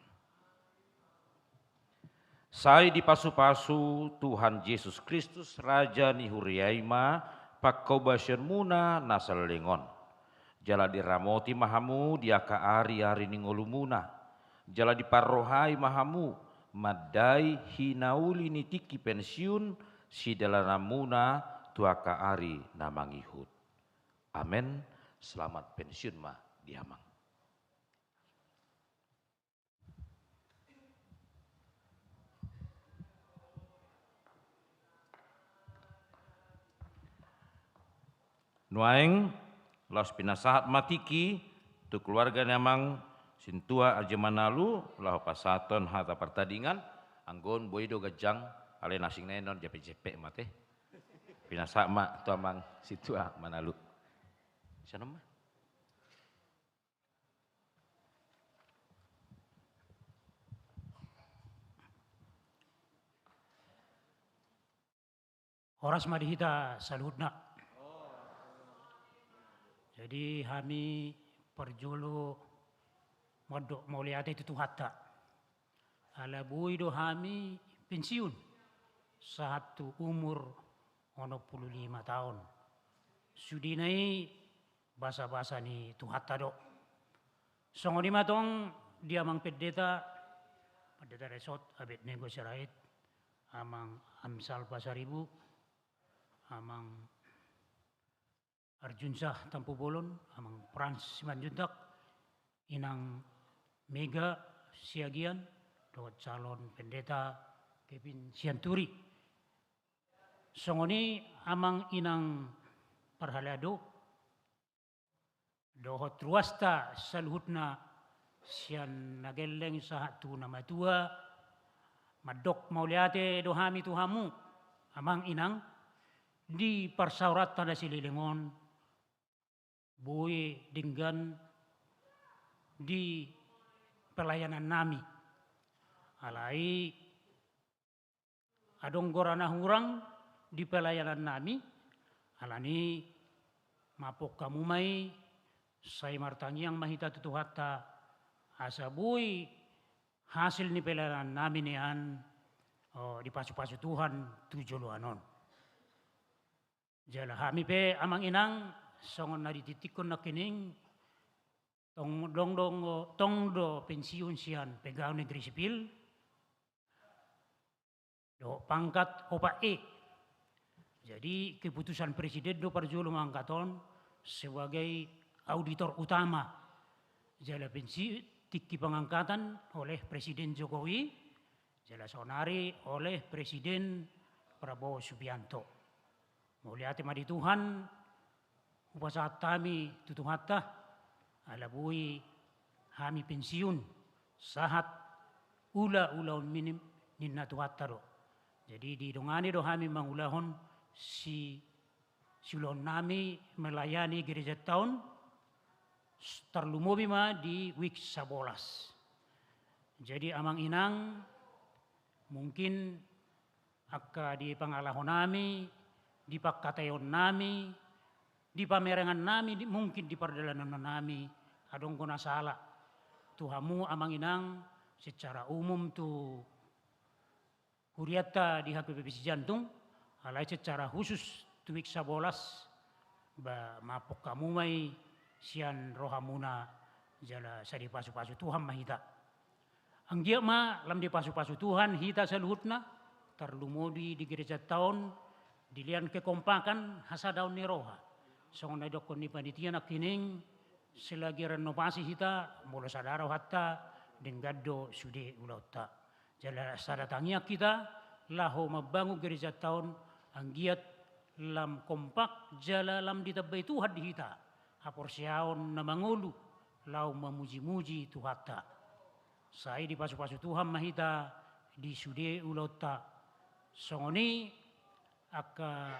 Sai dipasupasu Tuhan Jesus Kristus, Raja ni huria i ma, pangkobasionmuna na saleleng on. Jala diramoti ma hamu di angka ari-ari ni ngolumuna. Jala diparrohai ma hamu mandai hinauli ni tingki pensiun sidalananmuna tu angka ari na mangihut. Amen. Selamat pensiun ma di Amang. Nuaeng, laos pinasahat ma tingki tu keluarga ni Amang Sintua Arjo Manalu, laho pasahathon hata partadingan. Anggo on boi do ganjang, alai na asing na i non, japek-japek ma te. Pinasahat ma tu Amang Sintua Manalu. Sian on ma. Horas ma di hita saluhutna. Jadi hami parjolo mandok mauliate tu Tuhanta. Ala boi do hami pensiun sahat tu umur onom pulu lima taon. Sudena i basabasa ni Tuhanta do. Songon i ma tong di Amang Pendeta, Pendeta Resort Abed Nego Sirait, Amang Amsal Pasaribu, Amang Arjunsyah Tampubolon, Amang Frans Simanjuntak, Inang Mega Siagian, dohot calon pendeta Kevin Sianturi. Songon i Amang Inang parhalado, dohot ruasta saluhutna sian na gelleng sahat tu na matua, mandok mauliate do hami tu hamu, Amang Inang, di parsaoranta na saleleng on, boi denggan di pelayanannami. Alai adong do ra na hurang di pelayanannami, alani i maaphon hamu ma i, sai martangiang ma hita tu Tuhanta, asa boi hasil ni pelayanannami nian, o, dipasupasu Tuhan tu joloan on. Jala hami pe Amang Inang, songon na ditingtinghon nangkining, tong, dong, dong, tong do pensiun sian pegawai negeri sipil, dohot pangkat opat E. Jadi keputusan presiden do parjolo mangangkat on sebagai auditor utama. Jala pensiun tingki pengangkatan oleh Presiden Jokowi, jala saonari oleh Presiden Prabowo Subianto. Mauliate ma di Tuhan, hupasahat hami tu Tuhanta, ala boi hami pensiun sahat ulaon-ulaon minim ninna Tuhanta do. Jadi didongani do hami mangulahon si, siulaonnami melayani gerejanta on, tarlumobi ma di week sabolas. Jadi Amang Inang, mungkin angka di pangalahonami, di pangkataionnami, di pamerengannami, di, mungkin di pardalanannami, adong do na sala tu hamu Amang Inang secara umum tu hurianta di H K B P Sijantung, alai secara khusus tu week sabolas, ba, maaphon hamu ma i sian rohamuna, jala sai dipasupasu Tuhan ma hita. Anggiat ma lam dipasupasu Tuhan hita saluhutna, tarlumobi di gerejanta on, dilehon kekompakan, hasadaon ni roha. Songon na didokkon ni panitia nangkining, selagi renovasi hita, molo sada rohanta, denggan do sude ulaonta. Jala sada tangiang hita, laho mambangun gerejanta on, anggiat lam kompak jala lam ditambai Tuhan di hita haporseaon na mangolu, laho mamujimuji Tuhanta. Sai dipasupasu Tuhan ma hita di sude ulaonta. Songon i angka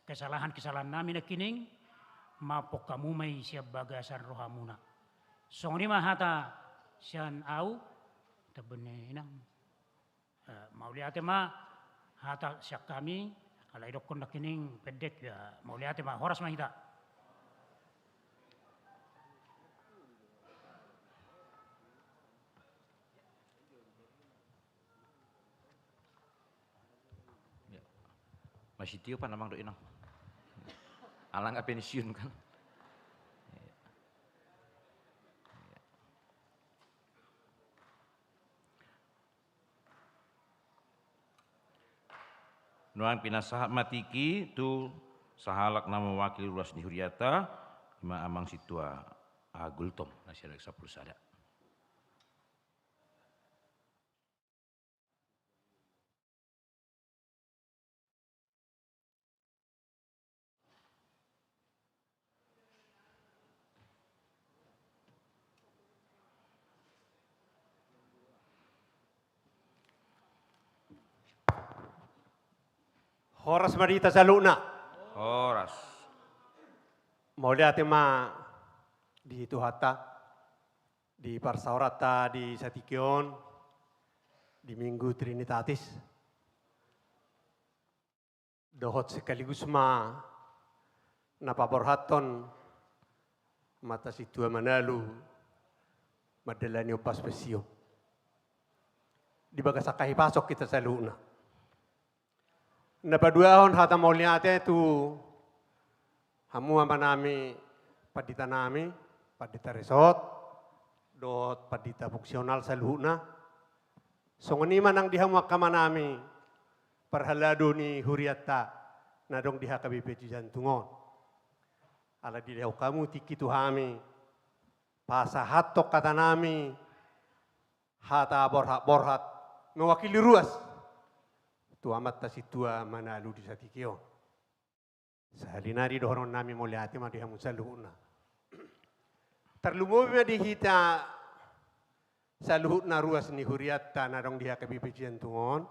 kesalahan-kesalahan nami nangkining, maaphon hamu ma i sian bagasan rohamuna. Songon i ma hata sian au, tambun ni inang. Eh, mauliate ma hata sian hami, alai dokkon nangkining pendek, ya, mauliate ma, horas ma hita. Masitio pan amang do inang. Ala nga pensiun kan. Nuaeng pinasahat ma tingki tu sahalak na mewakili ruas ni huriata, ima amang sintua, ah, Gultom, na sian sampulu sada. Horas ma di hita saluhutna. Horas. Mauliate ma di Tuhanta, di parsaoranta di satingki on, di Minggu Trinitatis. Dohot sekaligus ma na paborhathon amanta sintua Manalu mandalani ombas pensiun. Di bagasan hahipason hita saluhutna. Na paduahon hata mauliate tu hamu amanami, panditanami, pandita resort, dohot pandita fungsional saluhutna. Songon i ma nang di hamu angka amanami, parhalado ni hurianta na adong di H K B P Cijantung on. Ala dilehon hamu tingki tu hami, pasahathon hatanami, hata borhat-borhat, mewakili ruas tu amanta sintua Manalu di satingki on. Sahali nari dohononnami mauliate ma di hamu saluhutna. Tarlumobi ma di hita saluhutna ruas ni hurianta na adong di H K B P Cijantung on.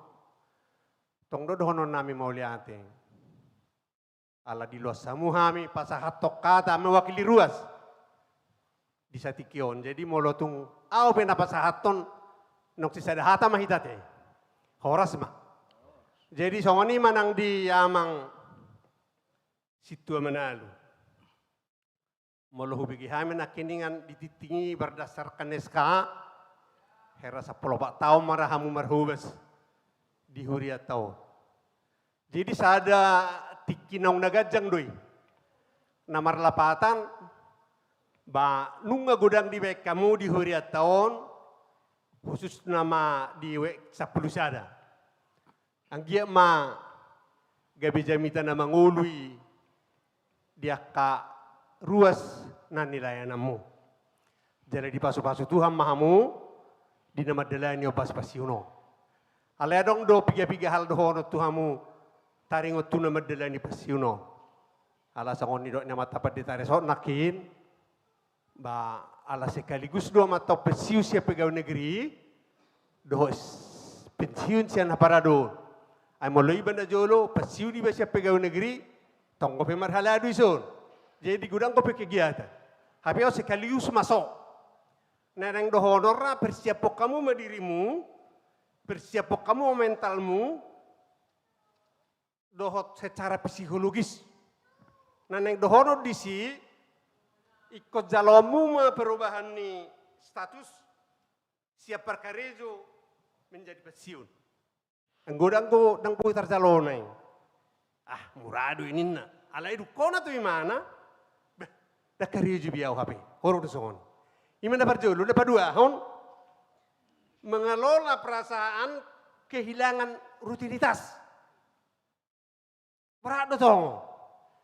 Tong do dohononnami mauliate. Ala diloas hamu hami pasahathon hata mewakili ruas di satingki on. Jadi molo tung ahu pe na pasahathon, nunga sisada hata ma hita te. Horas ma. Jadi songon i ma nang di amang sintua Manalu. Molo hubege hami nangkiningan di tingting i berdasarkan S K A, hera sampulu opat taon ma ra hamu marhobas di hurianta on. Jadi sada tingki naung na ganjang do i. Na marlapatan, ba nunga godang dibaen hamu di hurianta on, khususna ma di W sampulu sada. Anggiat ma gabe jamita na mangolu i di angka ruas na nilayananmu. Jala dipasupasu Tuhan ma hamu di na mandalani ombas pensiun on. Alai adong do piga-piga hal dohonon tu hamu taringot tu na mandalani pensiun on. Ala songon nidok ni amanta pandita resort nangkin, ba ala sekaligus do amanta on pensiun sian pegawai negeri, dohot s-, pensiun sian na parado. Ai molo iba na jolo pensiun iba sian pegawai negeri, tong dope marhalado ison. Jadi godang dope kegiatan. Hape on sekaligus ma so. Na naeng dohonon ra, persiaphon hamu ma dirimu, persiaphon hamu ma mentalmu, dohot secara psikologis. Na naeng dohonon disi, ingkon jaloonmu ma perubahan ni status, sian parkarejo menjadi pensiun. Anggo ndang, anggo ndang boi tarjalo na i. Ah, mura do i ninna. Alai dungkon na tu imana, bah, ndang karejo be au hape. Horong do songon i. Ima na parjolo, na paduahon, mengelola perasaan kehilangan rutinitas. Berat do tong.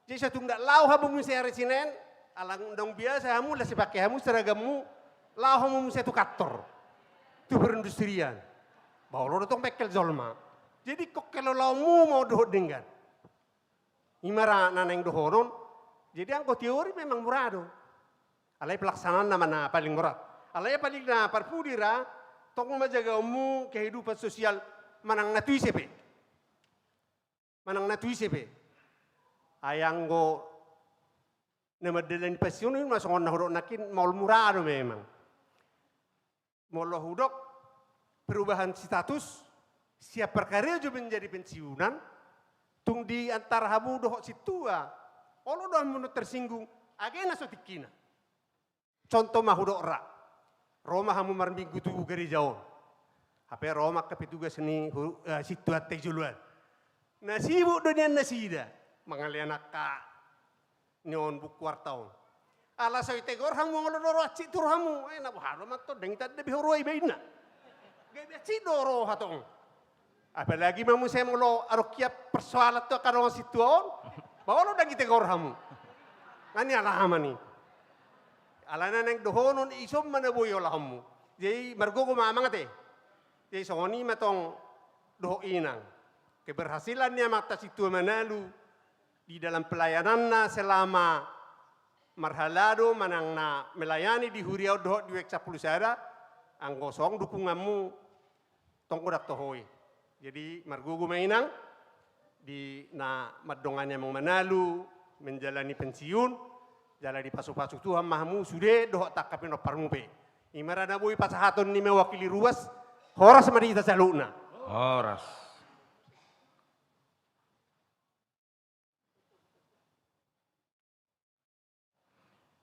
Jadi so tung ndang laho hamu muse ari Senen, ala ndang biasa hamu, las dipake hamu seragammu, laho hamu muse tu kantor, tu perindustrian. Ba olo do tong bengkel jolma. Jadi ingkon kelolaonmu ma on dohot denggan. Ima ra na naeng dohonon. Jadi anggo teori memang mura do. Alai pelaksanaanna ma na paling berat. Alai paling na parpudi ra, tong ma jagaonmu kehidupan sosial manang na tu ise pe. Manang na tu ise pe. Ai anggo na mandalani pensiun i ma songon na hudok nangkin, maol mura do memang. Molo hudok perubahan status, sian parkarejo menjadi pensiunan, tung di antara hamu dohot sintua, olo do hamu tersinggung, age na so tingkina. Contoh ma hudok ra. Ro ma hamu marminggu tu gareja on. Hape ro ma angka petugas ni hu-, eh, sintuanta i joloan. Na sibuk do nian nasida mangalean angka ni on buku warta on. Ala so itegor hamu molo doro hansit tu rohamu, eh, na boha do mantong, dang itanda be ho roha iba inna. Gabe hansit do roha tong. Apalagi ma muse molo adong hian persoalan tu angka dongan sintua on, ba olo dang itegor hamu. Nga nialaman i. Alana naeng dohonon ison ma na boi olahonmu. Jadi margogo ma amang ate. Jadi songon i ma tong dohot inang. Keberhasilan ni amanta sintua Manalu di dalam pelayananna selama marhalado manang na melayani di huria on dohot di W X sampulu sada, anggo songon dukunganmu tong godang toho i. Jadi margogo ma inang di na mandongani amang Manalu menjalani pensiun, jala dipasupasu Tuhan ma hamu sude dohot angka pinomparmu pe. I ma ra na boi pasahaton ni mewakili ruas, horas ma di hita saluhutna. Horas.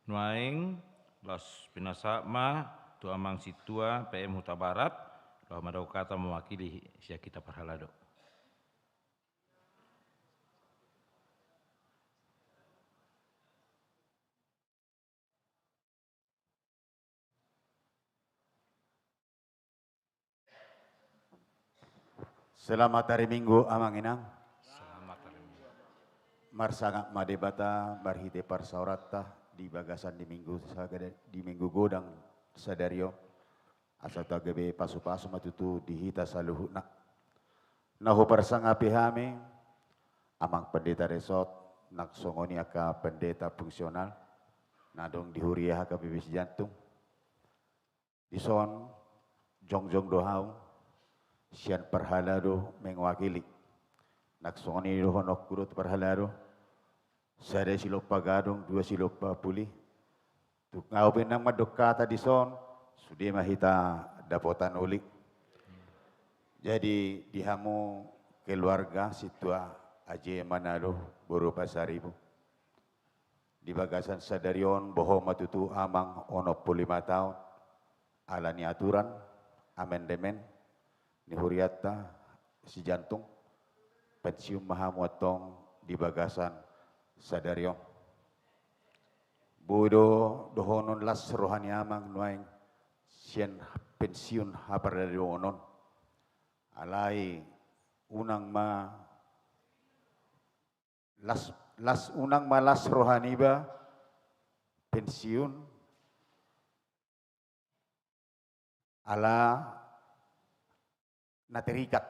Nuaeng, laos pinasahat ma tu amang sintua P M Hutabarat, laho mandok kata mewakili sian hita parhalado. Selamat hari Minggu, Amang Inang. Selamat hari Minggu. Marsangap ma Debata marhite parsaoranta di bagasan di Minggu sagada-, di Minggu godang sadari on. Asa tabe pasupasu ma tutu di hita saluhutna. Na huparsangapi hami, Amang Pendeta Resort, nang songon i angka pendeta fungsional, na adong di huria H K B P Sijantung. Dison, jongjong do hau, sian parhalado mewakili. Nang songon i dohononku do tu parhalado, sada silompa gadong, dua silompa puli. Tung ahu pe nang mandok kata dison, sude ma hita dapotan uli. Jadi, di hamu keluarga sintua Aji Manalu boru Pasaribu. Di bagasan sadari on, boha ma tutu amang onom pulu lima taon, ala ni aturan, amendemen, ni hurianta Sijantung, pensiun ma hamu antong di bagasan sadari on. Boi do dohonon las roha ni amang nuaeng sian pensiun haparhalado on. Alai unang ma las, las, unang ma las roha niba pensiun ala na terikat.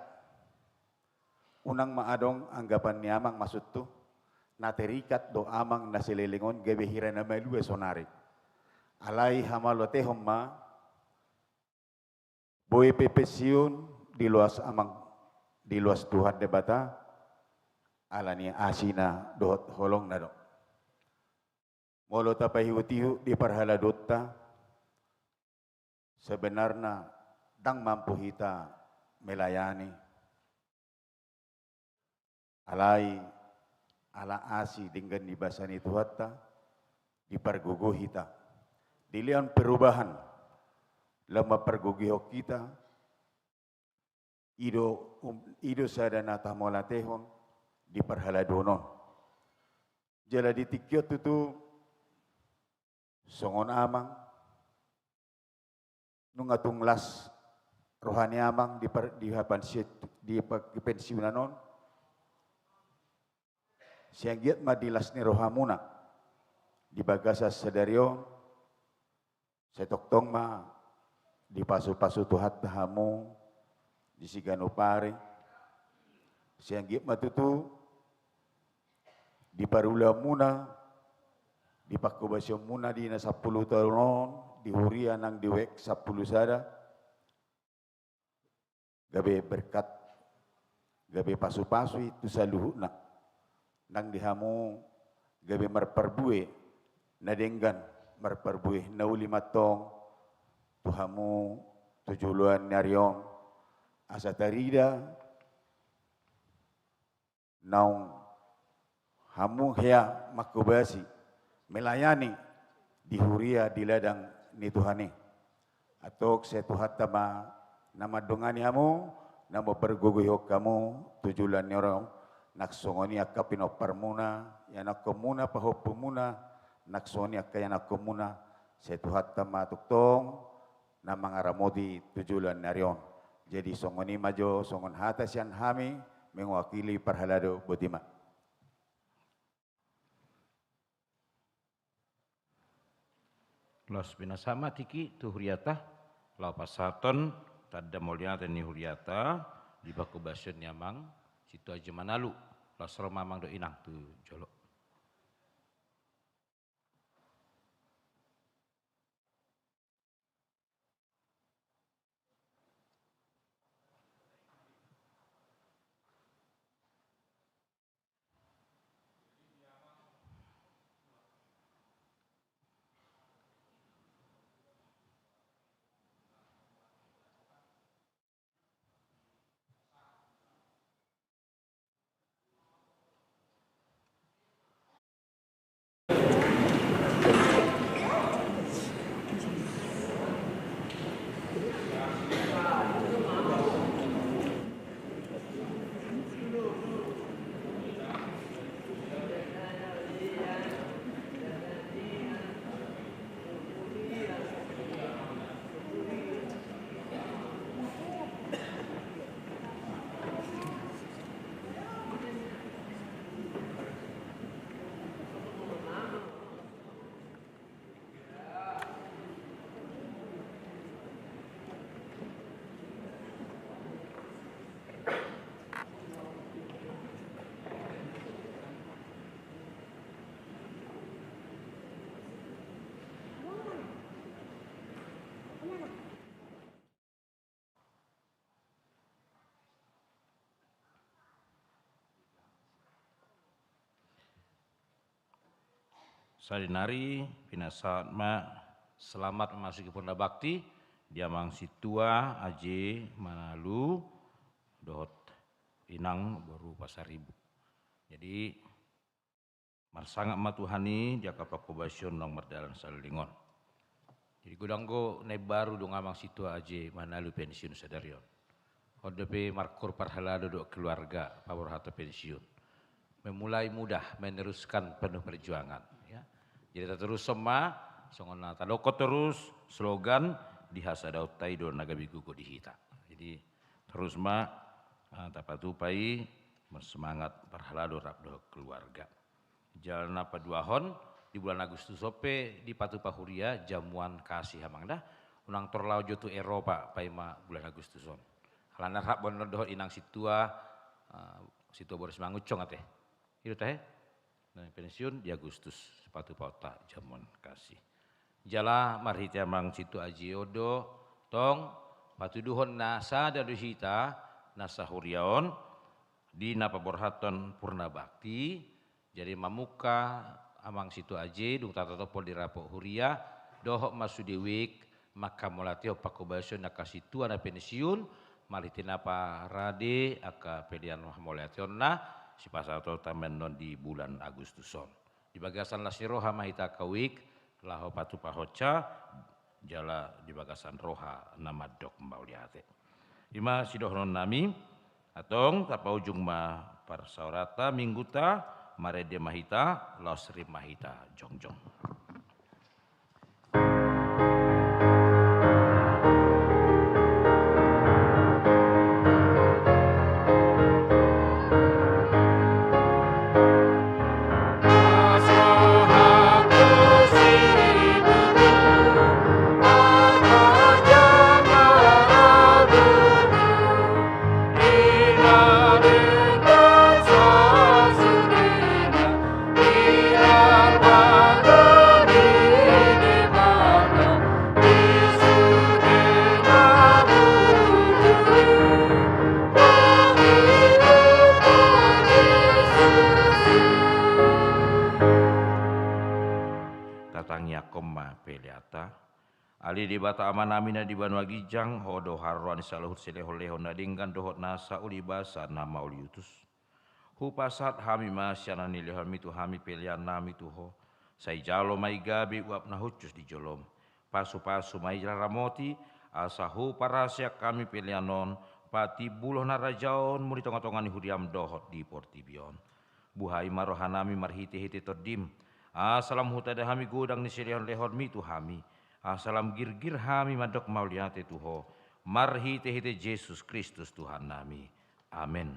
Unang ma adong anggapan ni amang maksudhu, na terikat do amang na saleleng on gabe hira na malua sonari. Alai hamauliatehon ma, boi pe pensiun diloas amang, diloas Tuhan Debata, ala ni asina dohot holongna do. Molo tapaihutihut di parhaladonta, sebenarna ndang mampu hita melayani. Alai ala asi denggan ni basa ni Tuhanta, dipargogoi hita. Dilehon perubahan, laho mampargogoi hita, i do, um, i do sada na tamauliatehon di parhaladon on. Jala di tingki on tutu songon amang, nunga tung las roha ni amang di par-, di hapansi-, di pa-, di pensiunan on. Sai anggiat ma di las ni rohamuna di bagasan sadari on, sai tongtong ma dipasupasu Tuhanta hamu di siganup ari. Sai anggiat ma tutu di parulaonmuna, di panghobasionmuna di na sampulu taon on, di huria nang di W X sampulu sada, gabe berkat, gabe pasupasu i tu saluhutna. Nang di hamu gabe marparbue na denggan, marparbue na uli ma antong tu hamu tu joloan ni ari on. Asa tarida naung hamu hea manghobasi, melayani di huria di ladang ni Tuhan i. Antong sai Tuhanta ma na mandongani hamu, na mampargogoihon hamu tu joloan ni ari on. nang songon i angka pinomparmuna, ianakhonmuna, pahompumuna, nang songon i angka ianakhonmuna, sai Tuhanta ma tongtong na mangaramoti tu joloan ni ari on. Jadi songon i ma jo, songon hata sian hami, mewakili parhalado, boti ma. Laos pinasahat ma tingki tu huriata, laho pasahathon tanda mauliate ni huriata di panghobasion ni amang Sintua Aji Manalu, laos ro ma amang dohot inang tu jolo. Saonari pinasahat ma selamat memasuki purna bakti di amang Sintua Aji Manalu dohot inang boru Pasaribu. Jadi, marsangap ma Tuhan i di angka panghobasion naung mardalan saleleng on. Jadi godang do na imbaru dung amang Sintua Aji Manalu pensiun sadari on. On dope markoor parhalado dohot keluarga paborhaton pensiun. Memulai mudah, meneruskan penuh perjuangan, ya. Jadi tatorushon ma, songon na tadokkon torus slogan di hasadaonta i do na gabe gogo di hita. Jadi torus ma, ah, tapatupa i, marsemangat parhalado rap dohot keluarga. Jala na paduahon, di bulan Agustus on pe dipatupa huria jamuan kasih, amang, da. Unang torus laho jo tu Eropa paima bulan Agustus on. Alana rap do on dohot inang Sintua, eh, Sintua Boris Mangunsong ate. I do tahe? Na pensiun di Agustus, patupahonta jamuan kasih. Jala marhite amang Sintua Aji on do tong patuduhon na sada do hita na sahuria on di na paborhathon purna bakti. Jadi mamungka amang Sintua Aji, dung tatotop on di rapot huria, dohot ma sude uek manghamauliatehon panghobasion angka sintua na pensiun, marhite na parade angka pelean hamauliateonna, sipasahatonta ma annon di bulan Agustus on. Di bagasan las ni roha ma hita angka uek, laho patupahonsa, jala di bagasan roha na mandok mauliate. I ma sidohononnami, antong tapaujung ma parsaoranta, minggunta, marende ma hita, laos rap ma hita jongjong. Tatangiangkon ma peleanta. Ale Debata Amanami na di banua ginjang, Ho do haroroan ni saluhut silehonlehon na denggan dohot nasa uli basa na mauliutus. Hupasahat hami ma sian na nilehonmi tu hami peleannami tu Ho. Sai jalo ma i gabe uap na hushus di jolom. Pasupasu ma i jala ramoti, asa huparhaseang hami pelean on, patimbulhon harajaonmu di tongatonga ni huriam dohot di portibi on. Buhai ma rohanami marhitehite Tondim, asa lam hutada hami godang ni silehonlehonmi tu hami, asa lam girgir hami mandok mauliate tu Ho, marhitehite Jesus Kristus Tuhannami. Amen.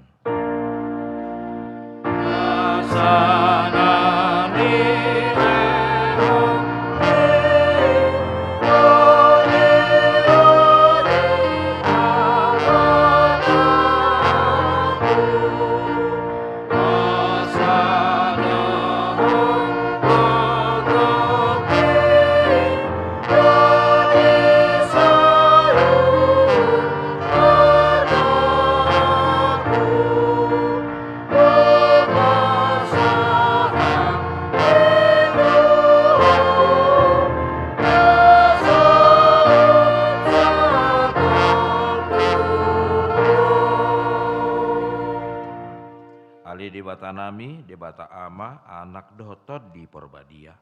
Ale Debatanami, Debata Ama, Anak dohot Tondi Porbadia.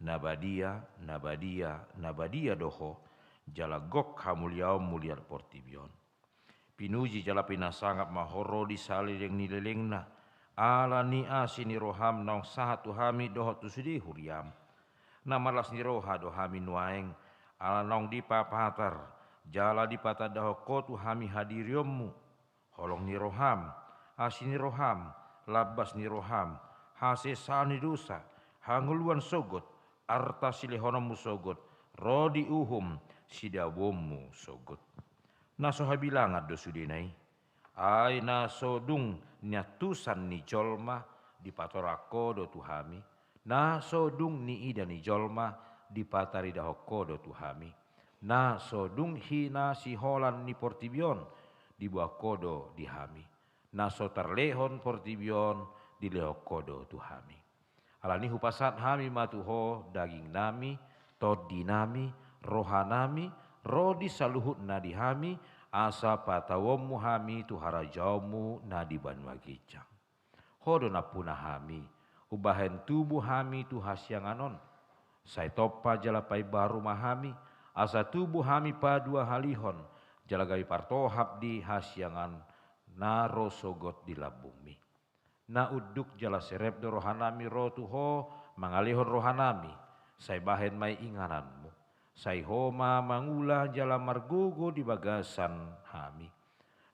Na badia, na badia, na badia do Ho, jala gok hamuliaonmu di portibi on. Pinuji jala pinasangap ma Ho ro di saleleng ni lelengna, ala ni asi ni roham naung sahat tu hami dohot tu sude huriam. Na marlas ni roha do hami nuaeng, ala naung dipapatar, jala dipatandahon Ho tu hami hadirionmu. Holong ni roham, asi ni roham, lambas ni roham, hasesaan ni dosa, hangoluan sogot, arta silehononmu sogot, ro di uhum sidabuonmu sogot. Na so habilangan do sudena i. Ai na so dung niantusan ni jolma dipatorang Ho do tu hami, na so dung niida ni jolma dipataridahon Ho do tu hami, na so dung hinasiholan ni portibi on diboan Ho do di hami, na so tarlehon portibi on dilehon Ho do tu hami. Alani hupasahat hami ma tu Ho dagingnami, tondinami, rohanami, ro di saluhutna di hami, asa patauonmu hami tu harajaonmu na di banua ginjang. Ho do nampuna hami, umbahen tubu hami tu hasiangan on. Sai tompa jala paimbaru ma hami, asa tubu hami paduahalihon, jala gabe partohap di hasiangan na ro sogot di lambungmi. Na unduk jala serep do rohanami ro tu Ho, mangalehon rohanami, sai bahen ma i ingananmu. Sai Ho ma mangula jala margogo di bagasan hami.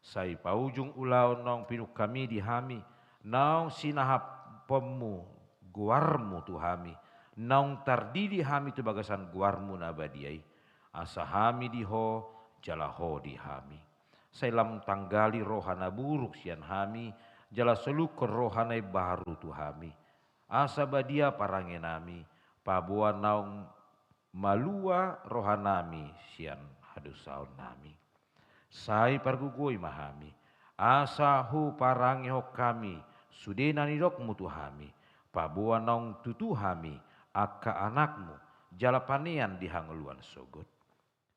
Sai paujung ulaon naung pinungkami di hami, naung sinahaponmu goarmu tu hami, naung tardidi hami tu bagasan goarmu na badia i, asa hami di Ho, jala Ho di hami. Sai lam tanggali roha na buruk sian hami, jala solukkon roha na imbaru tu hami. Asa badia parangenami, paboa naung malua rohanami sian hadosaonnami. Sai pargogoi ma hami, asa huparangehon hami sude na nidokmu tu hami, paboa naung tutu hami angka anakmu, jala panean di hangoluan sogot.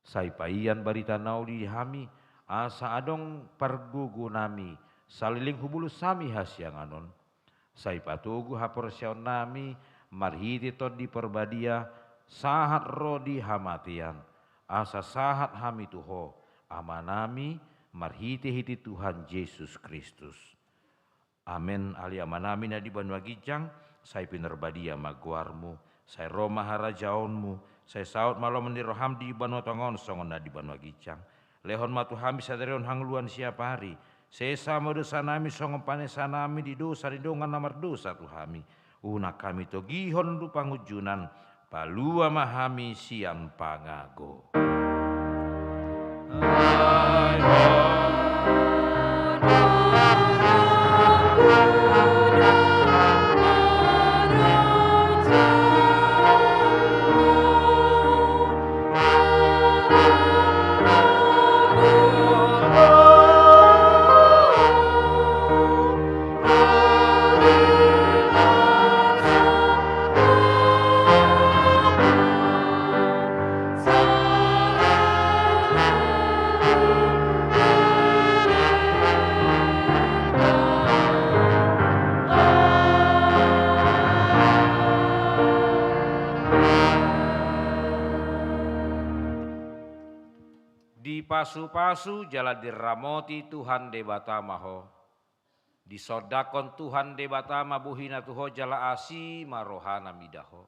Sai paian barita na uli di hami, asa adong pargogonami, saleleng hubolus hami hasiangan on. Sai patogu haporseaonnami, marhite Tondi Porbadia, sahat ro di hamatean, asa sahat hami tu Ho, Amanami, marhitehite Tuhan Jesus Kristus. Amen. Ale Amanami na di banua ginjang, sai pinarbadia ma goarmu, sai ro ma harajaonmu, sai saut ma lomo ni roham di banua tonga on songon na di banua ginjang. Lehon ma tu hami sadari on hangoluan siapari, sesa ma dosanami songon panesanami di dosa ni dongan na mardosa tu hami. Unang hami togihon tu pangunjunan, palua ma hami sian pangago. Dipasupasu jala diramoti Tuhan Debata ma ho. Disondangkon Tuhan Debata ma bohina tu ho jala asi ma rohana mida ho.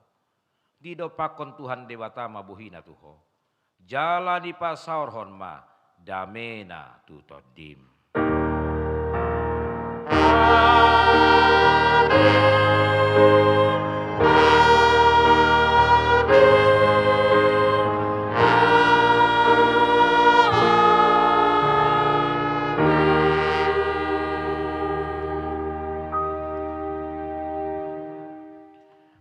Didompakkon Tuhan Debata ma bohina tu ho. Jala dipasaorhon ma damena tu tondim.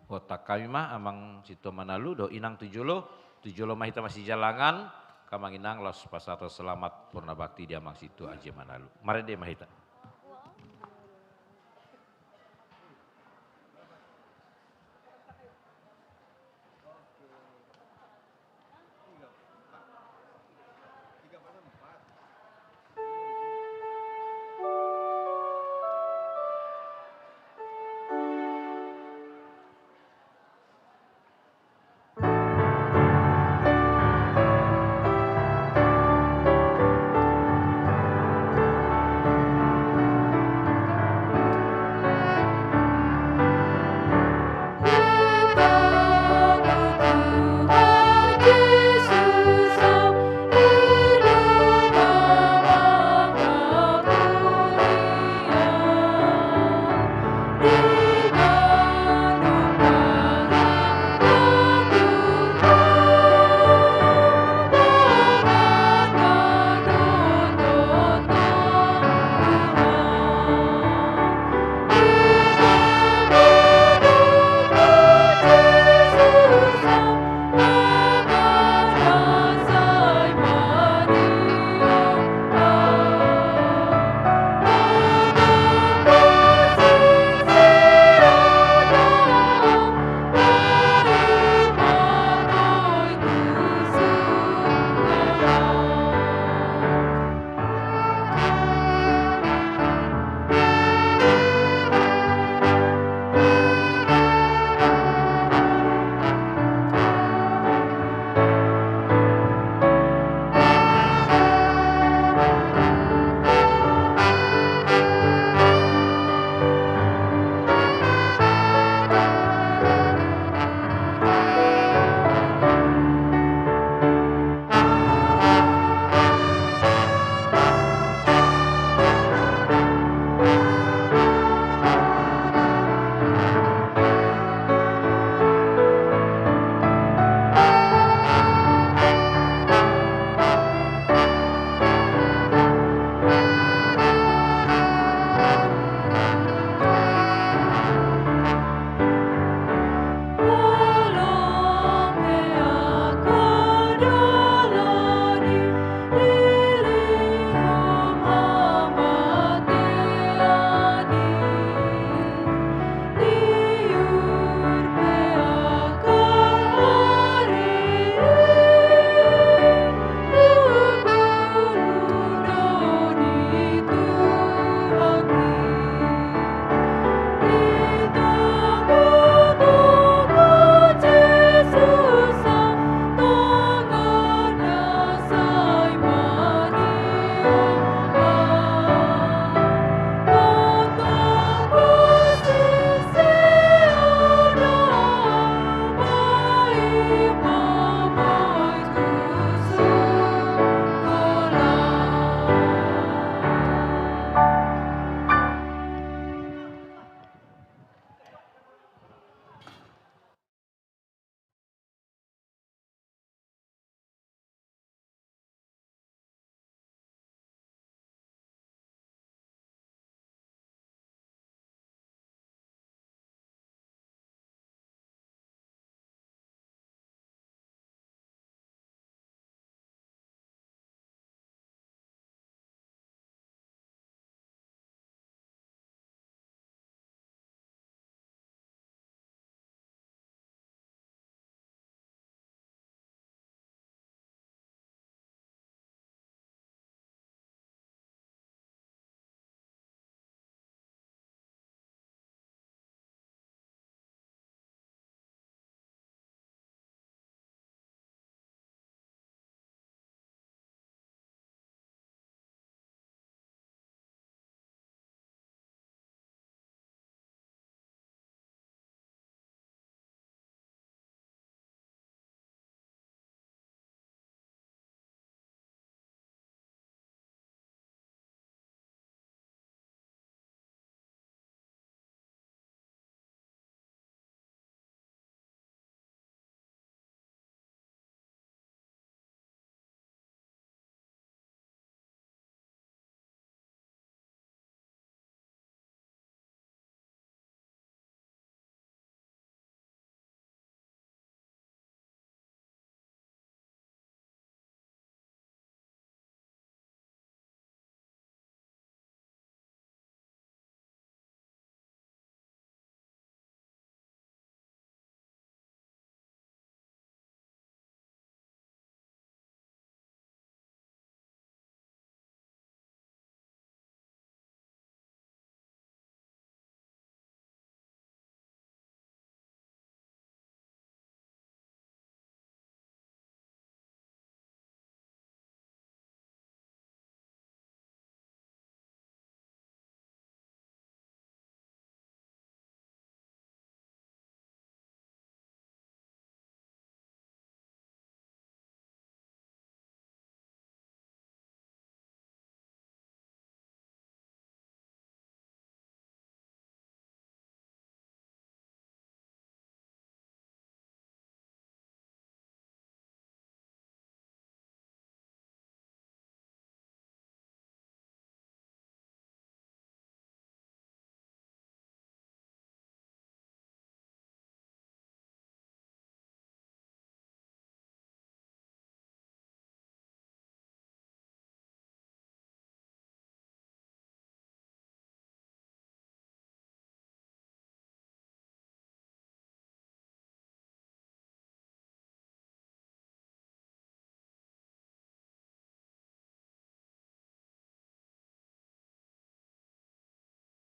Huontak hami ma amang sintua Manalu dohot inang tu jolo, tu jolo ma hita masijalangan, angka amang inang laos pasahathon selamat purnabakti di amang sintua Aji Manalu. Marende ma hita.